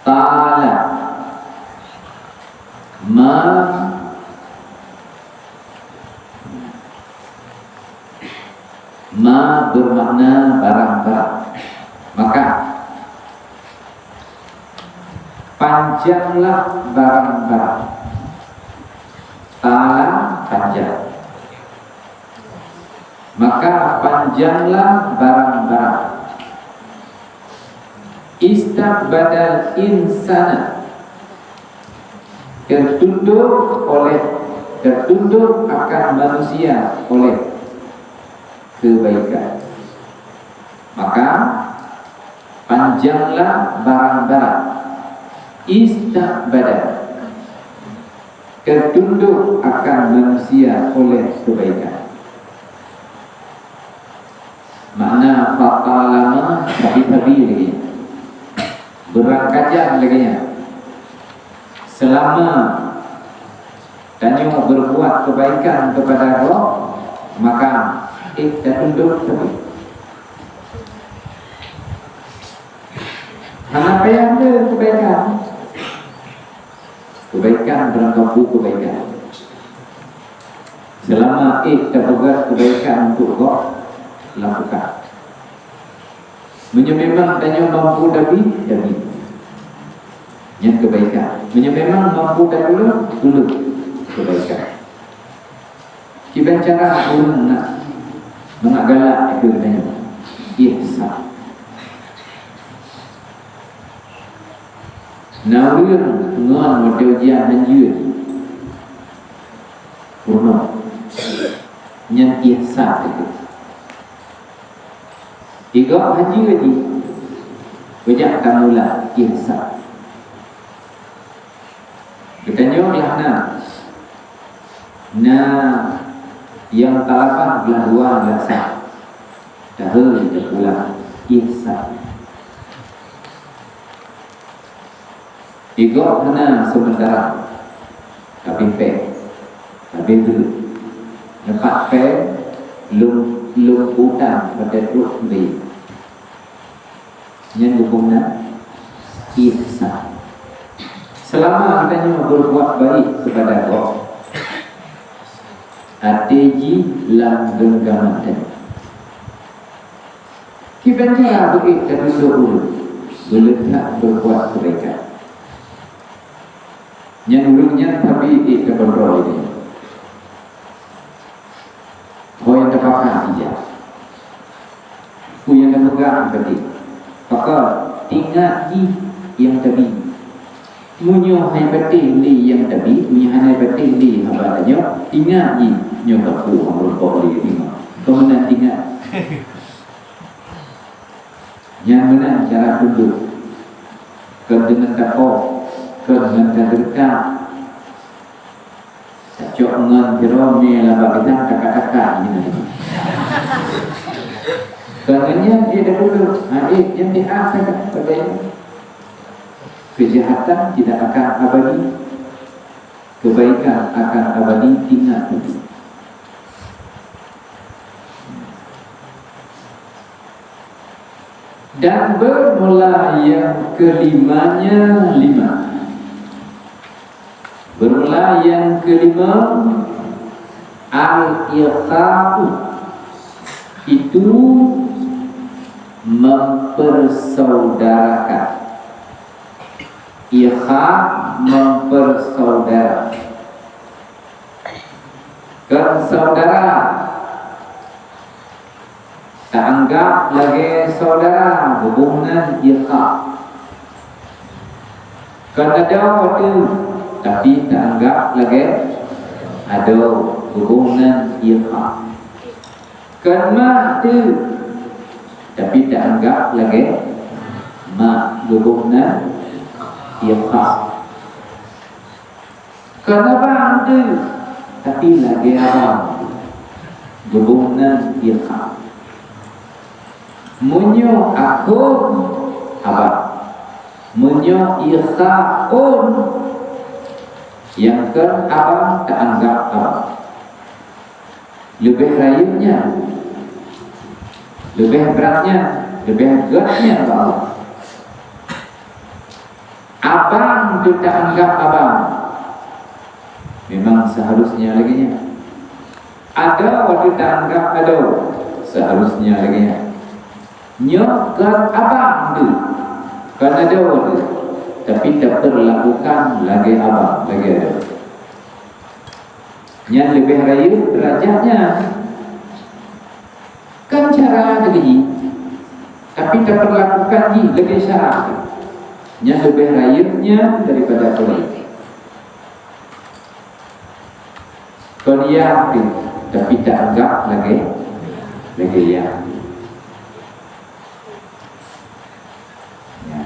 Tala. Ma, ma bermakna barang-barang. Maka, panjanglah barang-barang. Tala, panjang. Maka panjanglah barang-barang. Ista'badal insana, tertunduk oleh, tertunduk akan manusia oleh kebaikan. Maka panjanglah barang-barang. Ista'bada, tertunduk akan manusia oleh kebaikan. Makna fatalama, sabe-sabe lagée nyan. Beurangkajan lagée nyan. Selama tanyoe berbuat kebaikan kepada gob, maka, eh, tatundok sabe. Hana payah le kebaikan. Kebaikan barangkapeue kebaikan. Selama ék tapeugah kebaikan untuk gob, lakukan. Meunyoe memang tanyoe mampu tabi, tabi. Nyan kebaikan. Meunyoe memang mampu tatulông, tulông. Kebaikan. Kiban cara ureuëng nak, nak galak keu tanyoe? Ihsan. Na ureuëng ngon watée ujian hanjeuet peurunoe, nyan ihsan itu. Igob hanjeuet jih, beujak tamula ihsan. Geutanyoe lah na, na nyang talabah glah luwa glah sa, taheu teupulang ihsan. Igob hana seumeuntara, tapi péng, tapi deuek. Nyoe pat péng lôn, lôn utang pada trok sendiri. Nyan huköm na ihsan. Selama geutanyoe berbuat baik kepada gob, até jih lam genggaman tanyoe. Kiban cara beuék tatundok ureuëng, beuleukat berbuat kebaikan. Nyan ureuëng nyan tabi ék takontrol lé. Ho nyang tapakah ija. Peue nyang tapeugah tadi. Pakon, ingat jih nyang tabi. Meunyoe hai patéh lé nyang tabi, meunyoe hana patéh lé haba tanyoe, ingat jih nyoe ka peue nyang meurumpok lé nyoe. Keu meunan ingat. Nyan meunan cara tundok. Kon deungon takoh, kon deungon tadeureuka. Tacok ngon sidroe mé lam bak bidang taka-taka nyan. Kon ngon nyan dia dah dulu, ha, eh, nyan di ah, taka-taka. Kejahatan tidak akan abadi, kebaikan akan abadi, ingat itu. Dan bermula yang kelimanya lima. Bermula yang kelima, al-ikha'u, itu mempersaudarakan. Ikha, mempersaudara. Kon saudara, taanggap lagée saudara, bubong nan ikha. Kon adoe teuh, tapi taanggap lagée adoe, bubong nan ikha. Kon mak teuh, tapi taanggap lagée mak, bubong nan ikha. Kon abang teuh, tapi lagée abang. Bubong nan ikha. Meunyoe akhun, abang. Meunyoe ikha'un, nyang kon abang taanggap abang. Leubeh rayeuk nyan, leubeh brat nyan, leubeh gét nyan bak Allah. Abang teuh taanggab abang, memang seharusnya lagée nyan. Adoe teuh taanggab adoe, seharusnya lagée nyan. Nyoe kon abang teuh, kon adoe teuh, tapi tapeurlakukan lagée abang, lagée adoe. Nyan leubeh rayeuk deurajat nyan. Kon syara lagée jih, tapi tapeurlakukan jih lagée syara. Nyan leubeh rayeuk nyan daripada peurayek. Kon yah teuh, tapi taanggab lagée, lagée yah. Ya.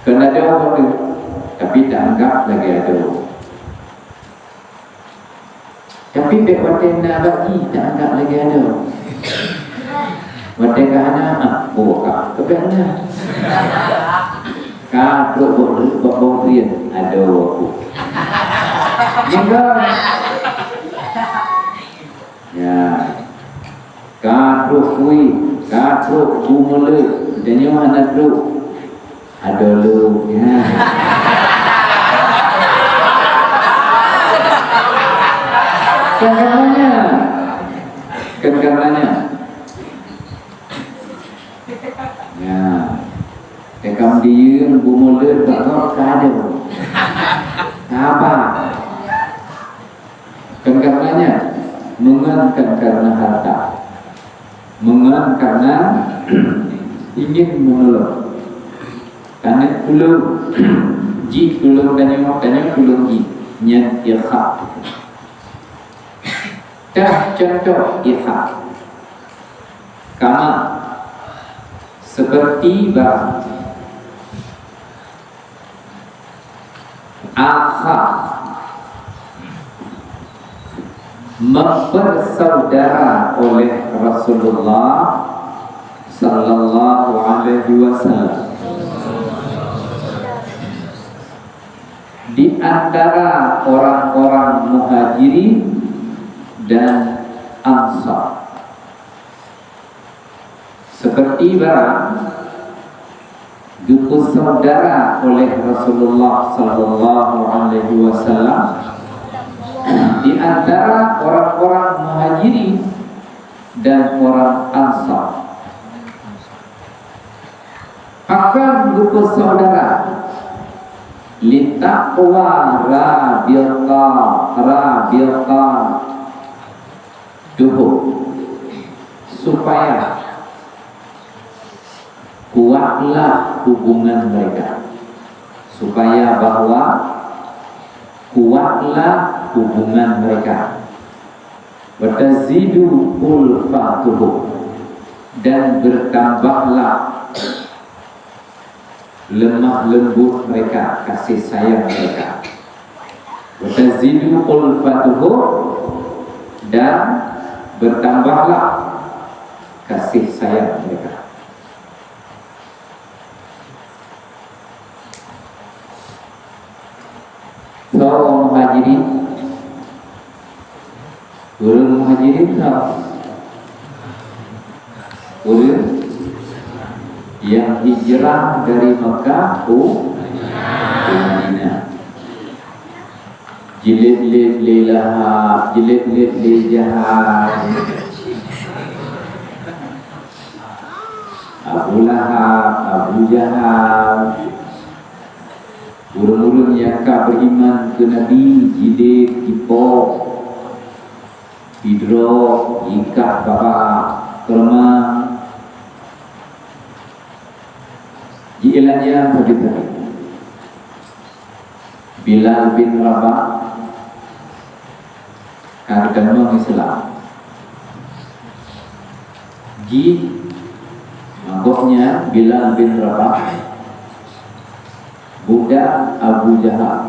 Kon adoe teuh, tapi taanggab lagée adoe. Tapi bék watée na bak jih taanggab lagée adoe. Watée ka hana, ah, oh, ka, ka bék na. Ka trok bak, bak boh drien, adoe aku. Maka, ya. Ka trok kueh, ka trok bu mulod, tanyoe hana trok. Adoe lôn, ya. Kan karenanya. Kan karenanya. Ya. Tekam diyeueng bu mulod bak gob ka adoe. Sabar. Kon karenanya, meungon kon kareuna hareuta. Meungon kareuna ingin meunolong. Taneuk tulông, jih tulông tanyoe, tanyoe tulông jih. Nyan ikha. Tah cuntoh ikha. Kama, seperti barang. Akha, mempersaudara oleh Rasulullah sallallahu alaihi wasallam di antara orang-orang Muhajirin dan Ansar. Seperti barang geupeusaudara oleh Rasulullah sallallahu alaihi wasallam di antara orang-orang Muhajirin dan orang Ansar. Pakon geupeusaudara? Litaqwa rabita, rabita duhum, supaya kuatlah hubungan mereka, supaya bahwa kuatlah hubungan mereka. Wa tazidu ulfatuhum, dan bertambahlah lemah lembut mereka, kasih sayang mereka. Wa tazidu ulfatuhum, dan bertambahlah kasih sayang mereka. Soe Muhajirin? Ureuëng Muhajirin soe? Ureuëng nyang hijrah dari Makkah u, u Madinah. Jilét-lét lé Lahab, jilét-lét lé Jahal. Abu Lahab, Abu Jahal. Ureuëng-ureuëng nyang ka beuiman keu Nabi jidéb, jipoh, jidroe, jikah bak keureuman, ji-, ilan nyang sabe-sabe. Bilal bin Rabah ka geutamong Islam. Jih, gobnyan Bilal bin Rabah, budak Abu Jahal.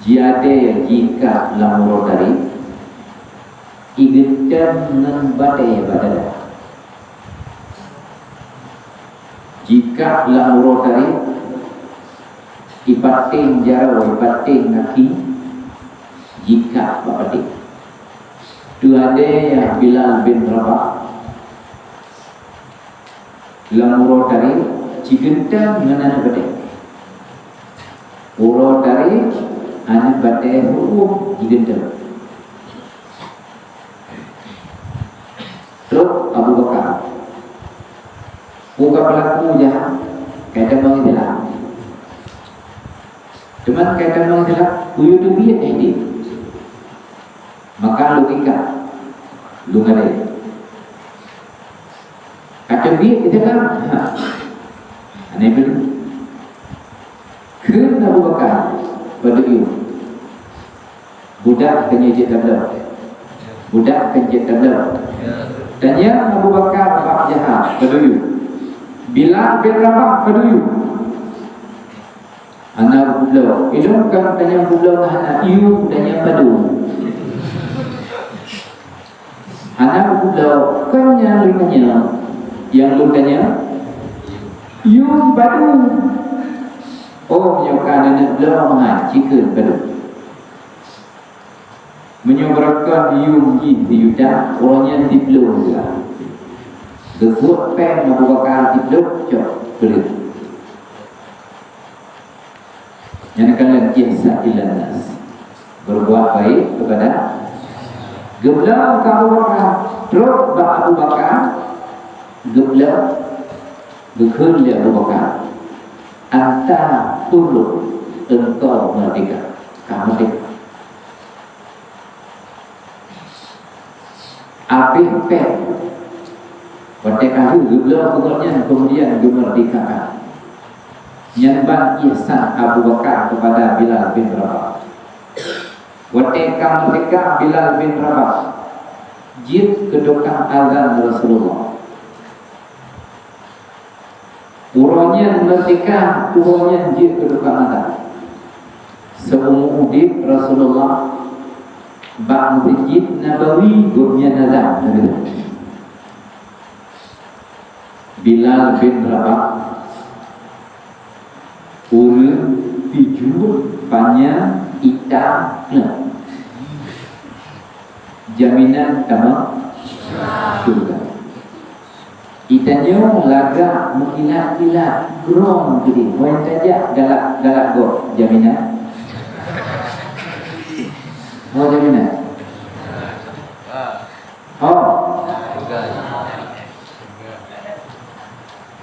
Jiadée jikah lam uroe tarék, igeutem ngon batée bak dada. Jikah lam uroe tarék, ipaténg jaroe, ipaténg gaki, jikah bak paténg. Teuadée Bilal bin Rabah lam uroe tari, jigeunteung ngon aneuk batée. Uroe tari, aneuk batée huköm jigeunteung. Trok Abu Bakar. Buka pelaku jahat, kaitan bangai silap. Teuma kaitan bangai silap, kuyue teubiet idéh. Maka logika, lôn adé. Ka teubiet silap, ha. Aneh beudôh. Kheun Abu Bakar, padub yum. Budak keuneuk jeuet tabloe. Budak keuneuk jeuet tabloe. Tanyong Abu Bakar bak jahat, padub yum. Bilal bin Rabah, padub yum. Hana peubloe. Ilôn ka tanyong peubloe na hana, yum tanyong padub. Hana peubloe, kon nyang lôn tanyong. Nyang lôn tanyong, yum padub. Oh, meunyoe ka neuneuek bloe meuhan, ci kheun padub. Meunyoe beureukan yum jih siyuta, uroe nyan siploh juta. Geubuet péng Abu Bakar siploh, cok, peuleueh. Nyan kalon ihsan ilan nas. Berbuat baik kepada, geubloe keu Abu Bakar, trok bak Abu Bakar, geubloe, geukheun lé Abu Bakar, "Anta hurrun, engkau merdeka, ka merdeka." Abéh péng. Watée ka lheueh geubloe gobnyan, keumudian geumeurdekakan. Nyan ban ihsan Abu Bakar kepada Bilal bin Rabah. Watée ka meurdeka Bilal bin Rabah, jeuet keu tukang azan Rasulullah. Uroe nyan meurdeka, uroe nyan jeuet keu tukang azan. Seumu udeb Rasulullah bak Meuseujid Nabawi gobnyan azan. Bilal bin Rabah, ureuëng pijuet panyang itam keuh. Jaminan tamong syeuruga. Geutanyoe lagak meukilat-kilat, grong keudeh. Ngon tajak galak-galak gob, jaminan? Oh, jaminan. Oh.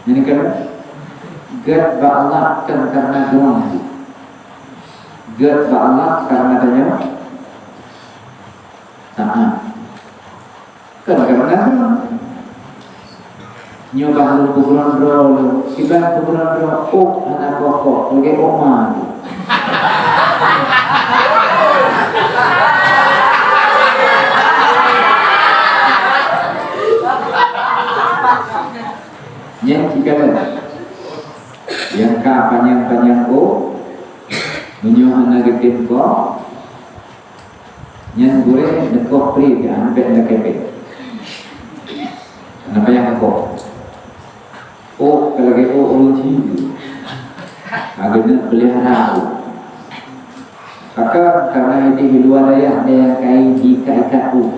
Jadi kan, gét bak Allah kan karena grong. Gét bak Allah karena tanyoe taát. Kan karena grong. Nyoe bah lôn peugrong droe lôn, kiban peugrong droe, ôk hana pokok, lagée oma tu. Nyan cit kalon. Nyang ka panyang-panyang ôk, meunyoe hana geutem kok, nyan gurée neukoh pri keu aneuëk bék lakée bék. Hana payah neukoh. Ôk ka lagée ôk ureuëng Cina. Ka geuneuk peulihara ôk. Maka karena idéh di luwa dayah, ada nyang kai jiikat-ikat ôk.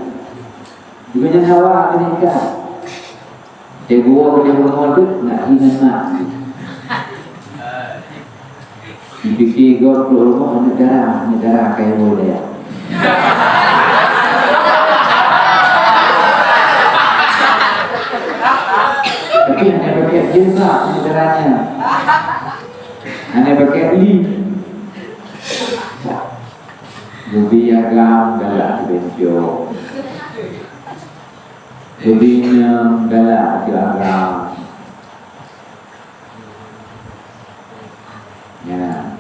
Juga nyan hawa keuneuk ikat. Teguwa boleh rumoh tu nak hinan mak. Dipikir gob keluar rumoh aneuk dara, aneuk dara kaya boleh. Tapi hana pakai jilbab aneuk daranya. Hana pakai li. Leubeh agam galak bencong. Leubeh inong galak ateueh agam. Ya.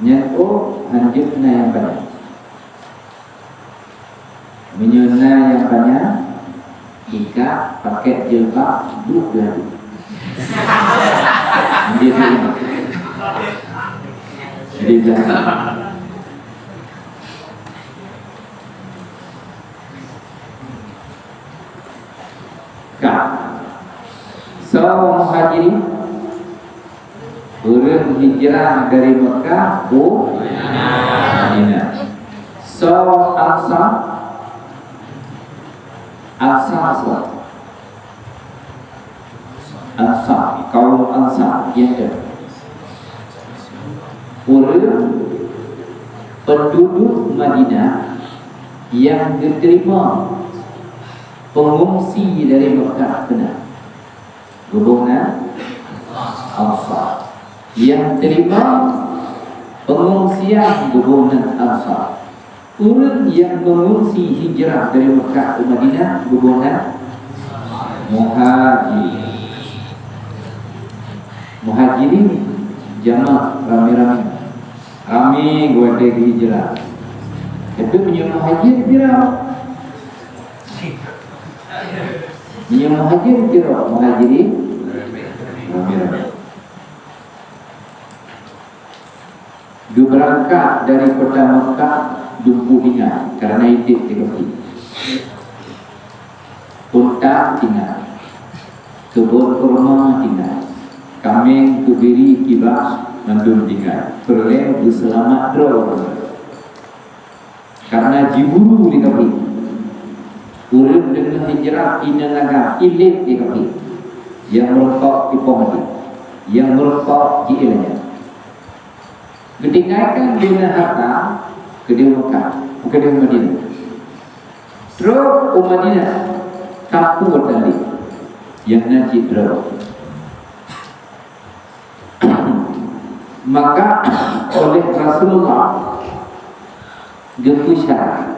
Nyan ôk hanjeuet na nyang panyang. Meunyoe na nyang panyang, ikat pakai jilbab duek laju. Hanjeuet na. Jadi, Ka. Soe muhajirin? Ureuëng hijrah dari Mekah u Madinah. Soe Ansar? Ansar, Ansar, kaum Ansar, ya, ureuëng penduduk Madinah nyang geuteurimong peungungsi dari Mekah keunan. Geuboh nan Ansar. Nyang teurimong peungungsian geuboh nan Ansar. Ureuëng nyang meungungsi hijrah dari Mekah ke Madinah geuboh nan Muhajirin. Muhajirin jamak ramé-ramé. Ramé geuwatée hijrah. Tapi meunyoe Muhajir pira? Meunyoe Muhajir pira? Muhajirin ramé-ramé. Geubeurangkat dari kota Mekah, dumpeue tinggai karena idéh di keupi. Unta tinggai, keubon kurma tinggai, kaméng keubiri kibas mandum tinggai. Peureulée geuseulamat droe. Karena jiburu di keupi. Ureuëng deungon hijrah inan agam ilét di keupi. Nyang meurumpok ipoh mati. Nyang meurumpok jiéh lanyat. Geutinggalkan dina harta keudeh Mekah, keudeh Madinah. Trok u Madinah, sapeue tali nyang na cit droe. Maka oleh Rasulullah geupeusyara.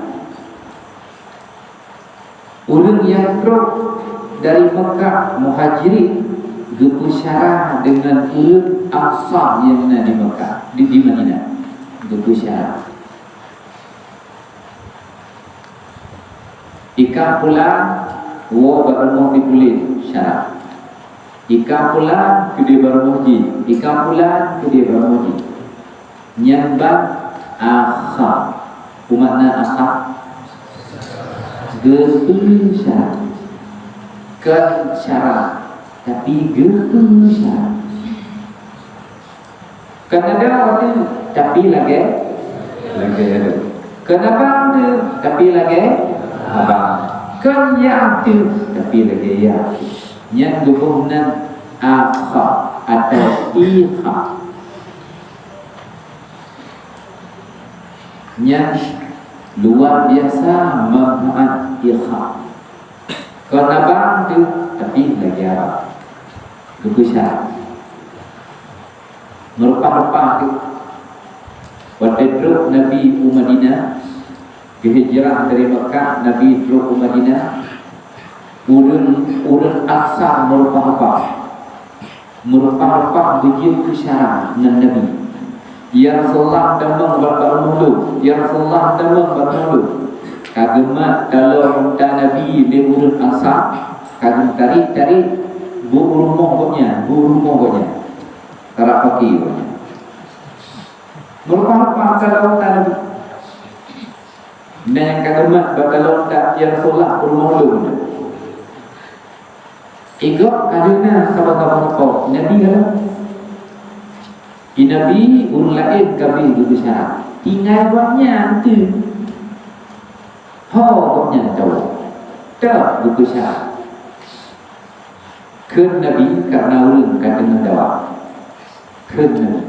Ureuëng nyang trok dari Mekah, Muhajirin, geupeusyara deungon ureuëng Ansar nyang na di Mekah, di, di Madinah. Geupeusyara. Ikah pulan woe bak rumoh si pulan, syara. Ikah pulan keudeh bak rumoh jih, ikah pulan keudeh bak rumoh jih. Nyan ban akha. Peue makna akha? Geupeusyara. Kon syara, tapi geupeusyara. Kon adoe teuh, tapi lagée, lagée adoe. Kon abang teuh, tapi lagée abang. Kon yah teuh, tapi lagée yah. Nyan geuboh nan akha atau ikha. Nyan luar biasa manfaat ikha. Kon abang teuh, tapi lagée abang. Geupeusyara. Meureupah-reupah teuh. Watée trok Nabi u Madinah, geuhijrah dari Mekah, Nabi trok u Madinah, ureuëng, ureuëng Ansar meureupah-reupah. Meureupah-reupah beujeuet keu syara ngon Nabi. "Ya Rasulullah, tamong bak rumoh lôn. Ya Rasulullah, tamong bak rumoh lôn." Ka geumat taloe unta Nabi lé ureuëng Ansar, ka geutarék-tarék bak rumoh gobnyan, bak rumoh gobnyan. Karab paké gobnyan. Meureupah-reupah taloe unta Nabi. Nyan ka geumat bak taloe unta, "Ya Rasulullah, bak rumoh lôn." Igob ka deungoe saboh-saboh rupa, Nabi ka lom. Di Nabi ureuëng laén ka abéh geupeusyara. Tinggai gobnyan teuh. Ho gobnyan teuh. Teuh geupeusyara. Kheun Nabi karena ureuëng ka teungoh dawa. Kheun Nabi.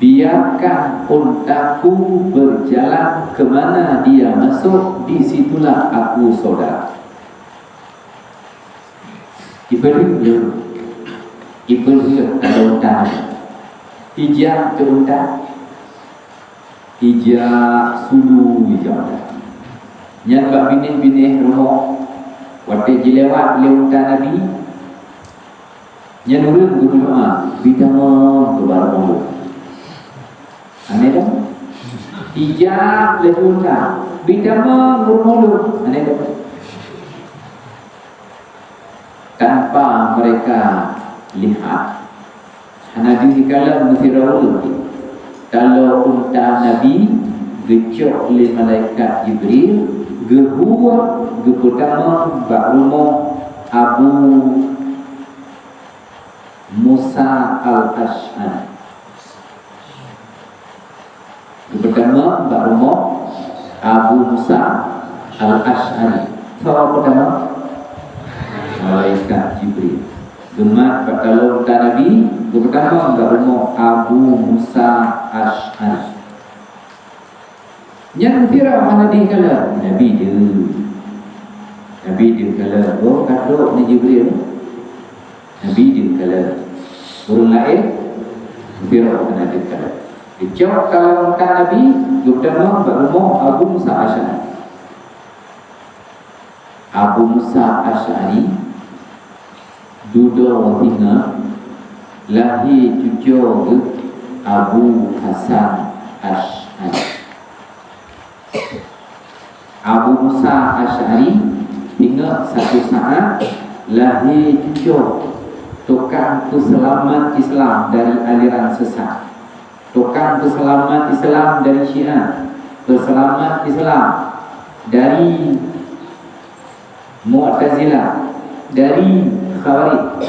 Biarkan untaku berjalan ke mana dia masuk, di situlah aku soda. Ipeulheueh, ipeulheueh taloe unta. Ijak teuh unta. Ijak sulu ijak unta. Nyan bak binéh-binéh rumoh, watée jilewat lé unta Nabi, nyan ureuëng geumeudoá, "Bri tamong keu bak rumoh lôn." Aneh kan? Ijak laju unta, "Bri tamong keu rumoh lôn." Aneh kan? Tanpa mereka lihat, hana jikalon meusidroe ureuëng, taloe unta Nabi geucok lé malaikat Jibril, geuhue geupeutamong bak rumoh Abu Musa Al-Asy'ari. Geupeutamong bak rumoh Abu Musa Al-Asy'ari. Soe peutama? Malaikat Jibril. Geumat bak taloe unta Nabi, geupeutamong bak rumoh Abu Musa Asy'ari. Nyan Firaun hana deuh kalon Nabi deuh. Nabi deuh kalon, oh, ka trok ni Jibril. Nabi deuh kalon. Ureueng laén, Firaun hana deuh kalon. Geucok kalon unta Nabi, geupeutamong bak rumoh Abu Musa Asy'ari. Abu Musa Asy'ari dudoe singoh, lahé cucoe geuh Abu Hasan Asy'ari. Abu Musa Asy'ari ingat satu saat lahé cucoe tukang peuseulamat Islam dari aliran sesat. Tukang peuseulamat Islam dari Syiah, peuseulamat Islam dari Mu'tazilah, dari Khawarij.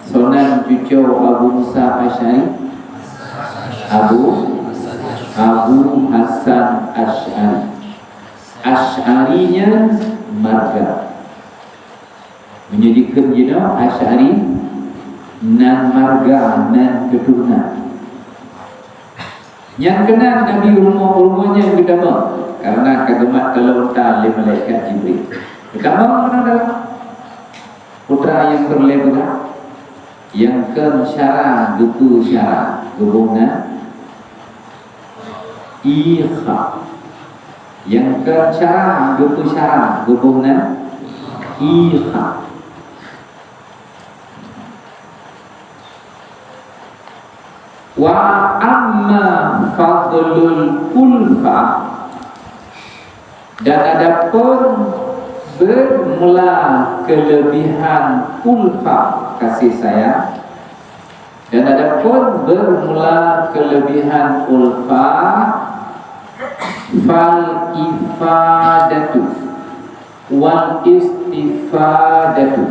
Soe nan cucoe Abu Musa Asy'ari? Abu, Abu Hasan Asy'ari. Asy'ari nyan marga. Meunyoe dikheun jinoe Asy'ari nan marga, nan keuturonan. Nyan keunan Nabi rumoh-rumoh nyan geutamong, kareuna ka geumat taloe unta lé malaikat Jibril. Geutamong keunan dalam putra nyang peureulée peugah, nyang kon syara geupeu syara, geuboh nan Ikha. Nyang kon syara geupeu syara, geuboh nan Ikha. Wa amma fadlul ulfa, dan adapun bermula kelebihan ulfa, kasih sayang, dan adapun bermula kelebihan ulfa, fal ifadatu wal istifadatu,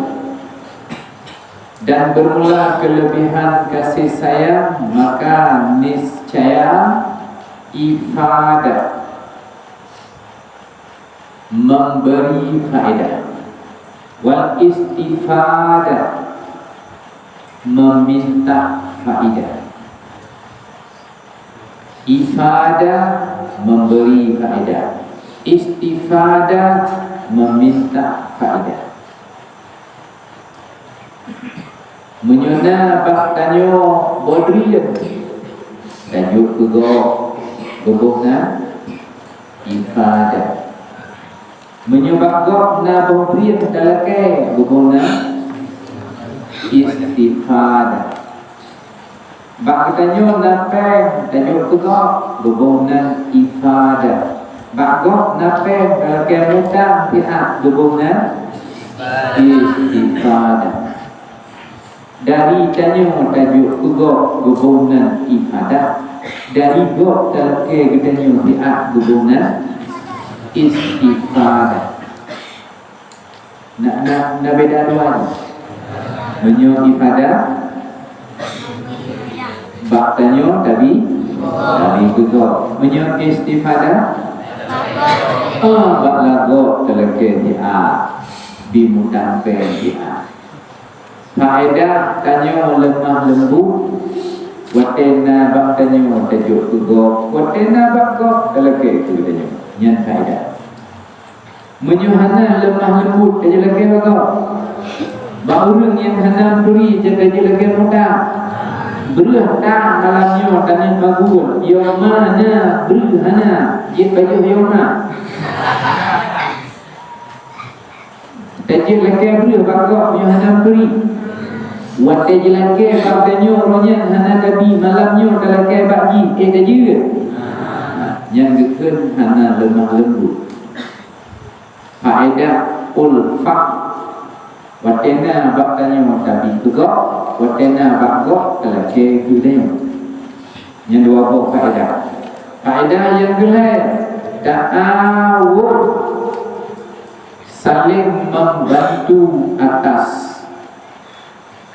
dan bermula kelebihan kasih sayang, maka niscaya ifadah, memberi faedah, wal istifadah, meminta faedah. Ifadah, memberi faedah. Istifadah, meminta faedah. Meunyoe na bak tanyoe boh drien, tajok keu gob, geuboh nan ifadah. Meunyoe bak gob na boh drien talakée, geuboh nan istifadah. Bak geutanyoe na péng, tajok keu gob, geuboh nan ifadah. Bak gob na péng, talakée mutang siat, geuboh nan istifadah. Dari tanyoe tajok keu gob, geuboh nan ifadah. Dari gob talakée geutanyoe siat, geuboh nan istifadah. Na, na, na beda dua nyoe. Meunyoe ifadah, bak tanyoe tabi, tabi keu gob. Meunyoe istifadah, ah, bak lagob talakée siat, bi mutang péng siat. Faedah tanyoe leumah leumbut, watée na bak tanyoe tajok keu gob, watée na bak gob talakée keu tanyoe. Nyan faedah. Meunyoe hana leumah leumbut, tajok lakée bak gob. Bak ureuëng nyang hana meuturi, tajok lakée mutang. Breueh tan malam nyoe taneuk magul, yoma na, breueh hana, jeuet pajoh yoma. Tajok lakée breueh bak gob meunyoe hana meuturi. Watée jilakée bak tanyoe uroe nyan hana tabi, malam nyoe talakée bak jih, éh tajeuet. Nyan geukheun hana leumah leumbut. Faedah ulfah. Watée na bak tanyoe tabi keu gob, watée na bak gob talakée keu tanyoe. Nyan dua boh faedah. Faedah nyang keulhée, ta'awun, saling membantu atas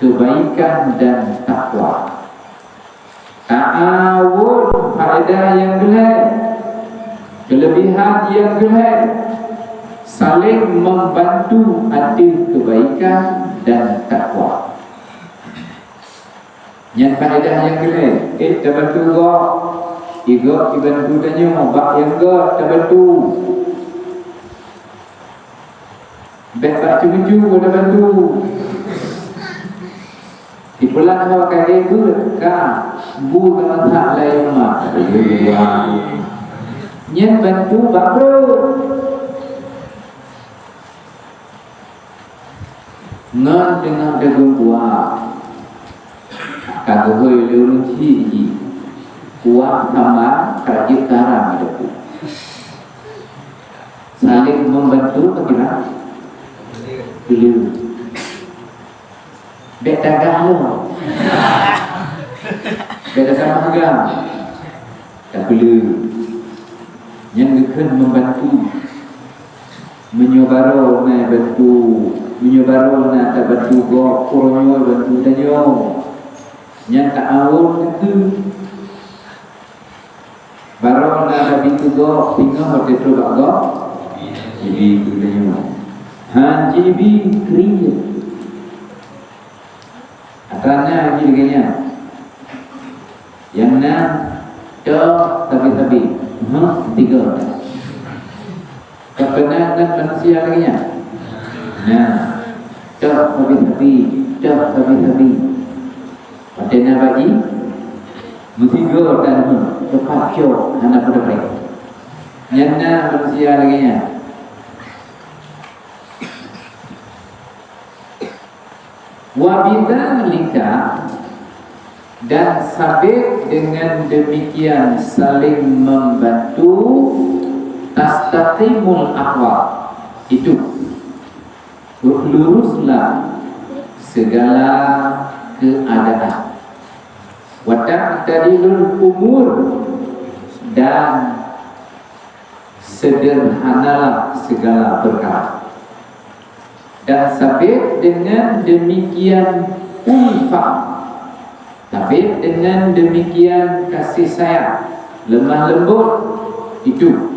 kebaikan dan takwa. Ta'awun, faedah nyang keulhée, kelebihan nyang keulhée, Saling membantu ateueh kebaikan dan takwa. Nyan faedah nyang keulhèe, eh, tabantu gob. Igob ibantu tanyoe, bak nyang gob tabantu. Bèk bak cu-cu tabantu. Sipulan awak kagèe beuet ka bu geumasak layang mak. Nyan bantu bak pruet. Ngon teungoh dagong buah ka geuhôi lé ureueng chik jih. Kuah sambal ka jeuet karam di dapur. Saling membantu bagaimana? Dulu. Bèk tagah lom. Bèk tagah magang. Tapeuleueh. Nyan geukheun membantu. Meunyoe barô na bantu, meunyoe barô na tabantu gob, uroe nyoe bantu tanyoe. Nyan ta'awun teukeue. Barô na tabi keu gob, singoh watèe trok bak gob, jibi keu tanyoe. Han jibi kriet. Atra na jih lagèe nyan. Nyang na toh sabe-sabe. Huh, tiga. Ka pernah na manusia lagèe nyan? Na. Toh sabe-sabe, toh sabe-sabe. Watèe na bak jih, meusigoe tan, huh, teupacok hana peudeuh. Nyan na manusia lagèe nyan. Wa bidzalika, dan sabit dengan demikian saling membantu, tastaqimul ahwal, hidup, luruslah segala keadaan. Wa ta'tadilul umur, dan sederhanalah segala perkara. Dan sabit dengan demikian ulfah, sabit dengan demikian kasih sayang, lemah lembut, hidup.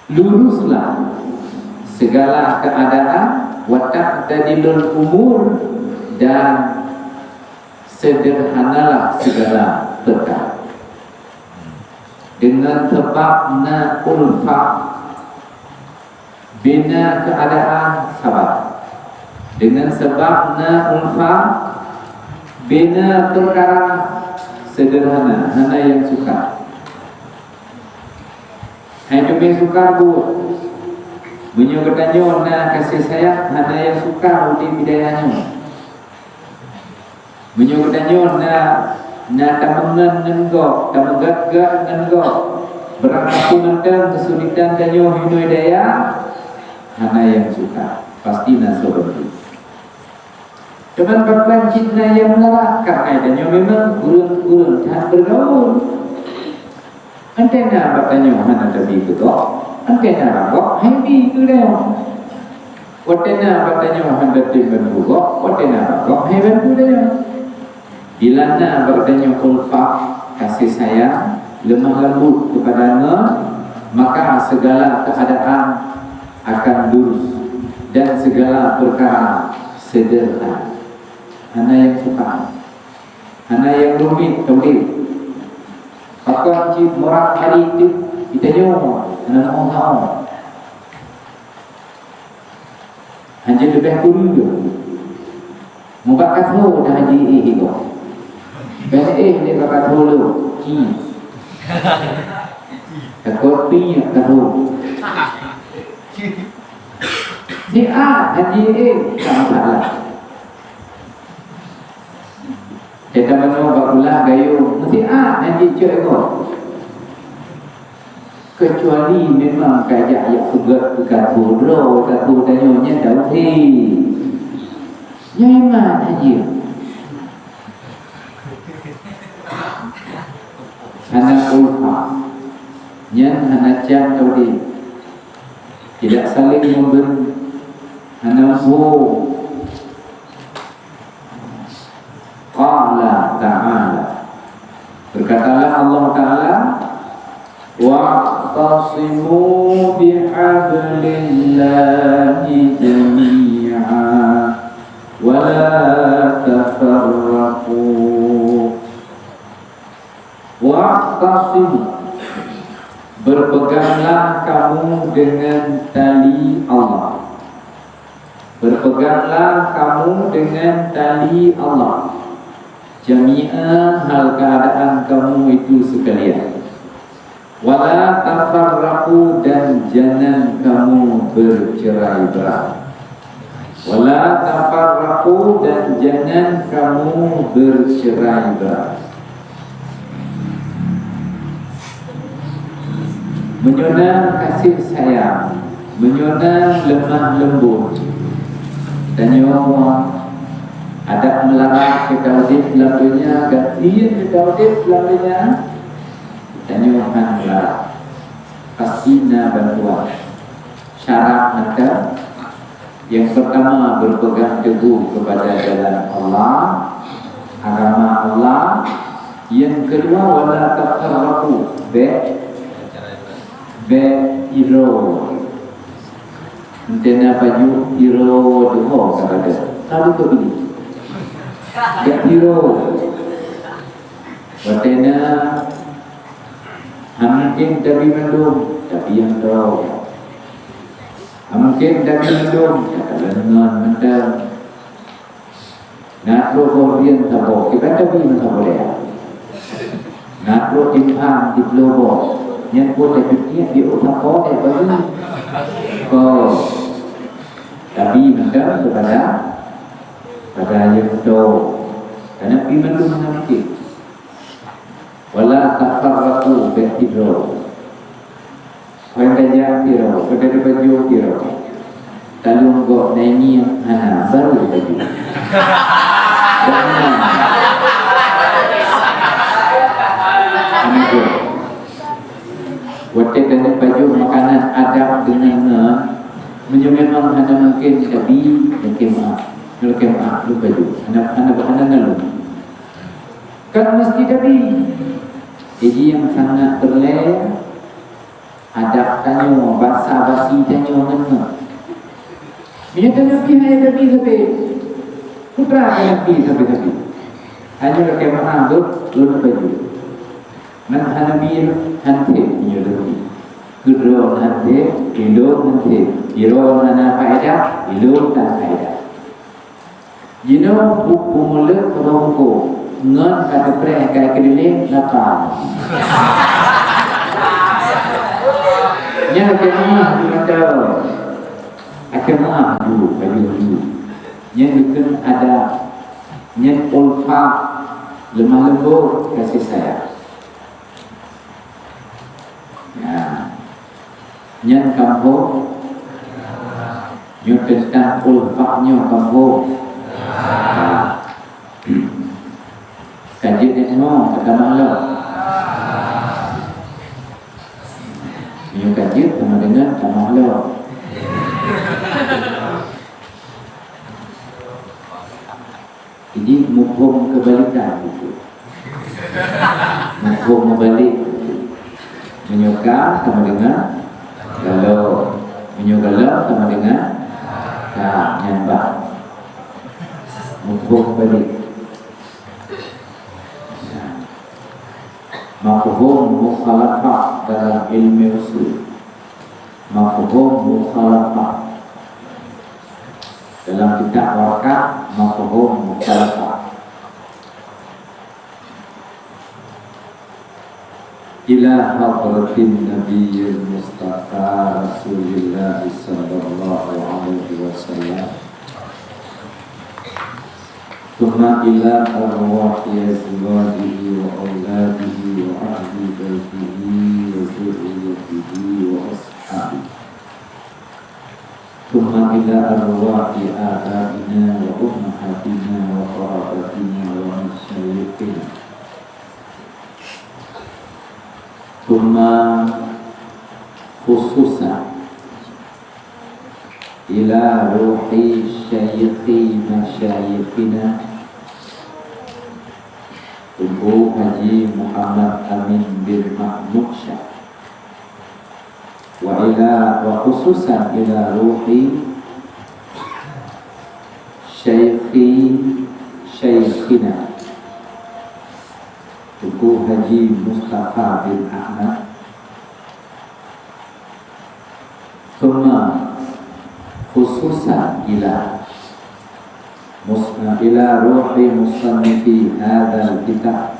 Luruslah segala keadaan, wa ta'tadilul umur, dan sederhanalah segala perkara. Dengan sebab na ulfah, bina keadaan sabar. Dengan sebab na ulfah, bina perkara sederhana, hana nyang sukar. Hai teumé sukar buet. Meunyoe geutanyoe na kasih sayang, hana nyang sukar udép di dayah nyoe. Meunyoe geutanyoe na, na tameungon ngon gob, tameugét-gét ngon gob, beurangkapeue mantong keusulitan tanyoe hinoe daya, hana nyang sukar, pasti na soe bantu. Teuma pakon cit na nyang meularat, kareuna tanyoe memang ureueng-ureueng that beugaul. Antena bak tanyoe hana tabi keu gob, antena bak gob hai bi keu tanyoe. Watena bak tanyoe hana tem bantu gob, watena bak gob hai bantu tanyoe. Bila na bak tanyoe ulfah, kasih sayang, lemah lembut kepada ngon, maka segala keadaan akan lurus dan segala perkara sederhana. Hana nyang sukar. Hana nyang rumit teuh. Pakon cit murah hari teuk geutanyoe hana meu'oh-meu'oh. Hanjeuet leubeh kureueng. Mubak kaso dah haji éh igoe. Bèk éh lé bak kaso lôn. Hi. Takot pinyék kaso. Siat haji éh, tak masalah. Gata manoe bak kulah gayong, meusiat nyan jicok igoe. Keucuali memang ka jak, jak peugöt keu kato droe, kato tanyoe nyan daun hé. Nyan iman haji. Hana ulfa. Nyan hana cam tauhid. Tidak saling memberi. Hana hubung. Qala ta'ala. Berkatalah Allah Ta'ala, "Wa واعتصموا بحبل الله جميعا ولا تفرقوا. واعتصموا, berpeganglah kamu dengan tali Allah. Berpeganglah kamu dengan tali Allah. Jami'a, hal keadaan kamu itu sekalian. Wala tafarraqu, dan jangan kamu bercerai-berai. Wala tafarraqu, dan jangan kamu bercerai-berai. Meunyoe na kasih sayang, meunyoe na lemah lembut, tanyoe adak meularat keu udeb lam donya, gasien keu udeb lam donya, tanyoe han meularat. Pasti na bantuan. Syarat mantong. Yang pertama, berpegang teguh kepada jalan Allah, agama Allah. Yang kedua, wala tafarraqu, bèk, bèk iro. Entena baju iro doho kepada. Kamu tu bini. Bèk iro. Watèe na, han mungkin tabi mandum, tabi nyang droe. Han mungkin tabi mandum, takalon ngon mantong. Na trok boh rieng saboh, kiban tabi meusaboh daya. Na trok timphan siploh boh, nyan pun tacut niet di ôk sapo deh bagi. Ko, tabi mantong kepada, pada nyang droe. Karena pi mandum hana mungkin. Wala tafarraqu, bèk iro. Kon tajak iro, kon tajak baju iro. Taleueng gok naingieng hana, baru baju. Jangan. Hana gok. Watèe keuneuk baju makanan adab deungon ngon, meunyoe memang hana mungken tabi, lakèe meu'ah. Lakèe meu'ah, lôn baju. Hana, hana, hana naleueng. Kan meusti tabi. Jadi nyang sangat peureulèe, adab tanyoe, basa-basi tanyoe ngon ngon. Meunyoe tanyoe pih hana tabi sabe, peue teuma tanyoe pih sabe-sabe. Hana lakèe meu'ah, beuh, lôn baju. Ngon hana bi, han sép meunyoe lôn bi. Keu droe han sép, ilôn han sép. Droe hana faedah, ilôn tan faedah. Jinoe buet peumuleuk rhueng hukôm, ngon ka teupreh kai keudileng, lapang. Nyan lakèe meu'ah ju mantong. Lakèe meu'ah ju, baju ju. Nyan geukheun adab. Nyan ulfah, lemah lembut, kasih sayang. Ya. Nyan kampông. Nyoe teuntang ulfah nyoe kampông. Ya. Ka jeuet nyoe, ka tamah lom. Nyoe ka jeuet, sama dengan tamah lom. Jadi, muphom keubalikan itu. Muphom meubalek itu. Meunyoe ka sama dengan galom. Meunyoe galom sama dengan ka, nyan ban. Muphom meubalek. Mafhum mukhalafah dalam ilmu usul. Mafhum mukhalafah. Dalam kitab Waraqah, mafhum mukhalafah. Ila hadratin Nabiyil Mustafa Rasulillah sallallahu alaihi wasallam. Tsumma ila arwahi azwajihi wa auladihi wa ahli baitihi wa dzurriyyatihi wa ashabihi. Tsumma ila arwahi abaina wa ummahatina wa qarabatina wa masyayikhina. Tsumma khususan ila ruhi syayikhi masyayikhina, Teungku Haji Muhammad Amin bin Mahmud Syah. Wa ila, wa khususan ila ruhi syaikhi syaikhina Teungku Haji Mustafa bin Ahmad, thumma khususan ila mus-, ila ruhi musannifi hadzal kitab,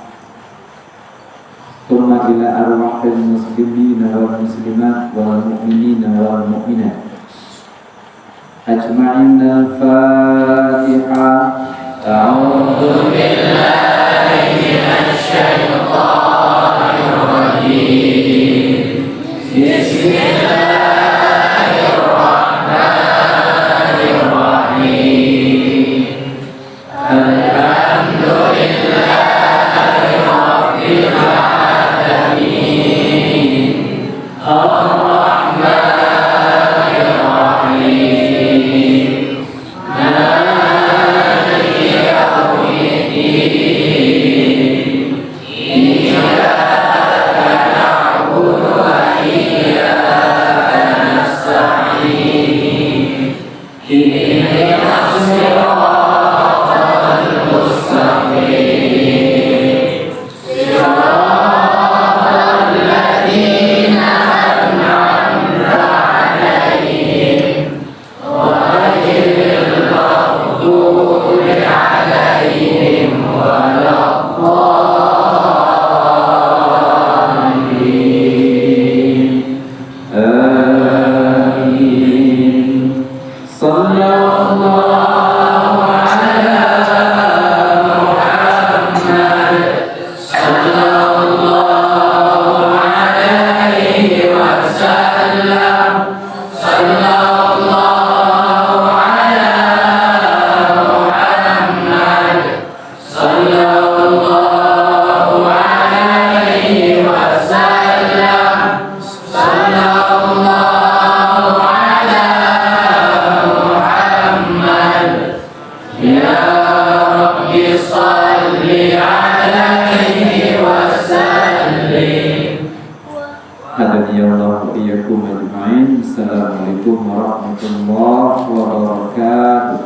thumma ila arwahil muslimina wal muslimat wal mu'minina wal mu'minat ajma'in. Al-Fatihah. أعوذ بالله من الشيطان الرجيم. بسم الله الرحمن الرحيم. الحمد لله رب العالمين. الرحمن الرحيم. مالك يوم الدين. إياك نعبد وإياك نستعين. اهدنا الصراط المستقيم. صراط الذين أنعمت عليهم غير المغضوب عليهم ولا الضالين. آمين. صلى الله على محمد. صلى الله عليه وسلم. صلى الله على محمد. صلى الله عليه وسلم. صلى الله على محمد. يا رب صل عليه وسلم. Hadanallahu wa iyyakum ajma'in. Assalamualaikum warahmatullahi wabarakatuh.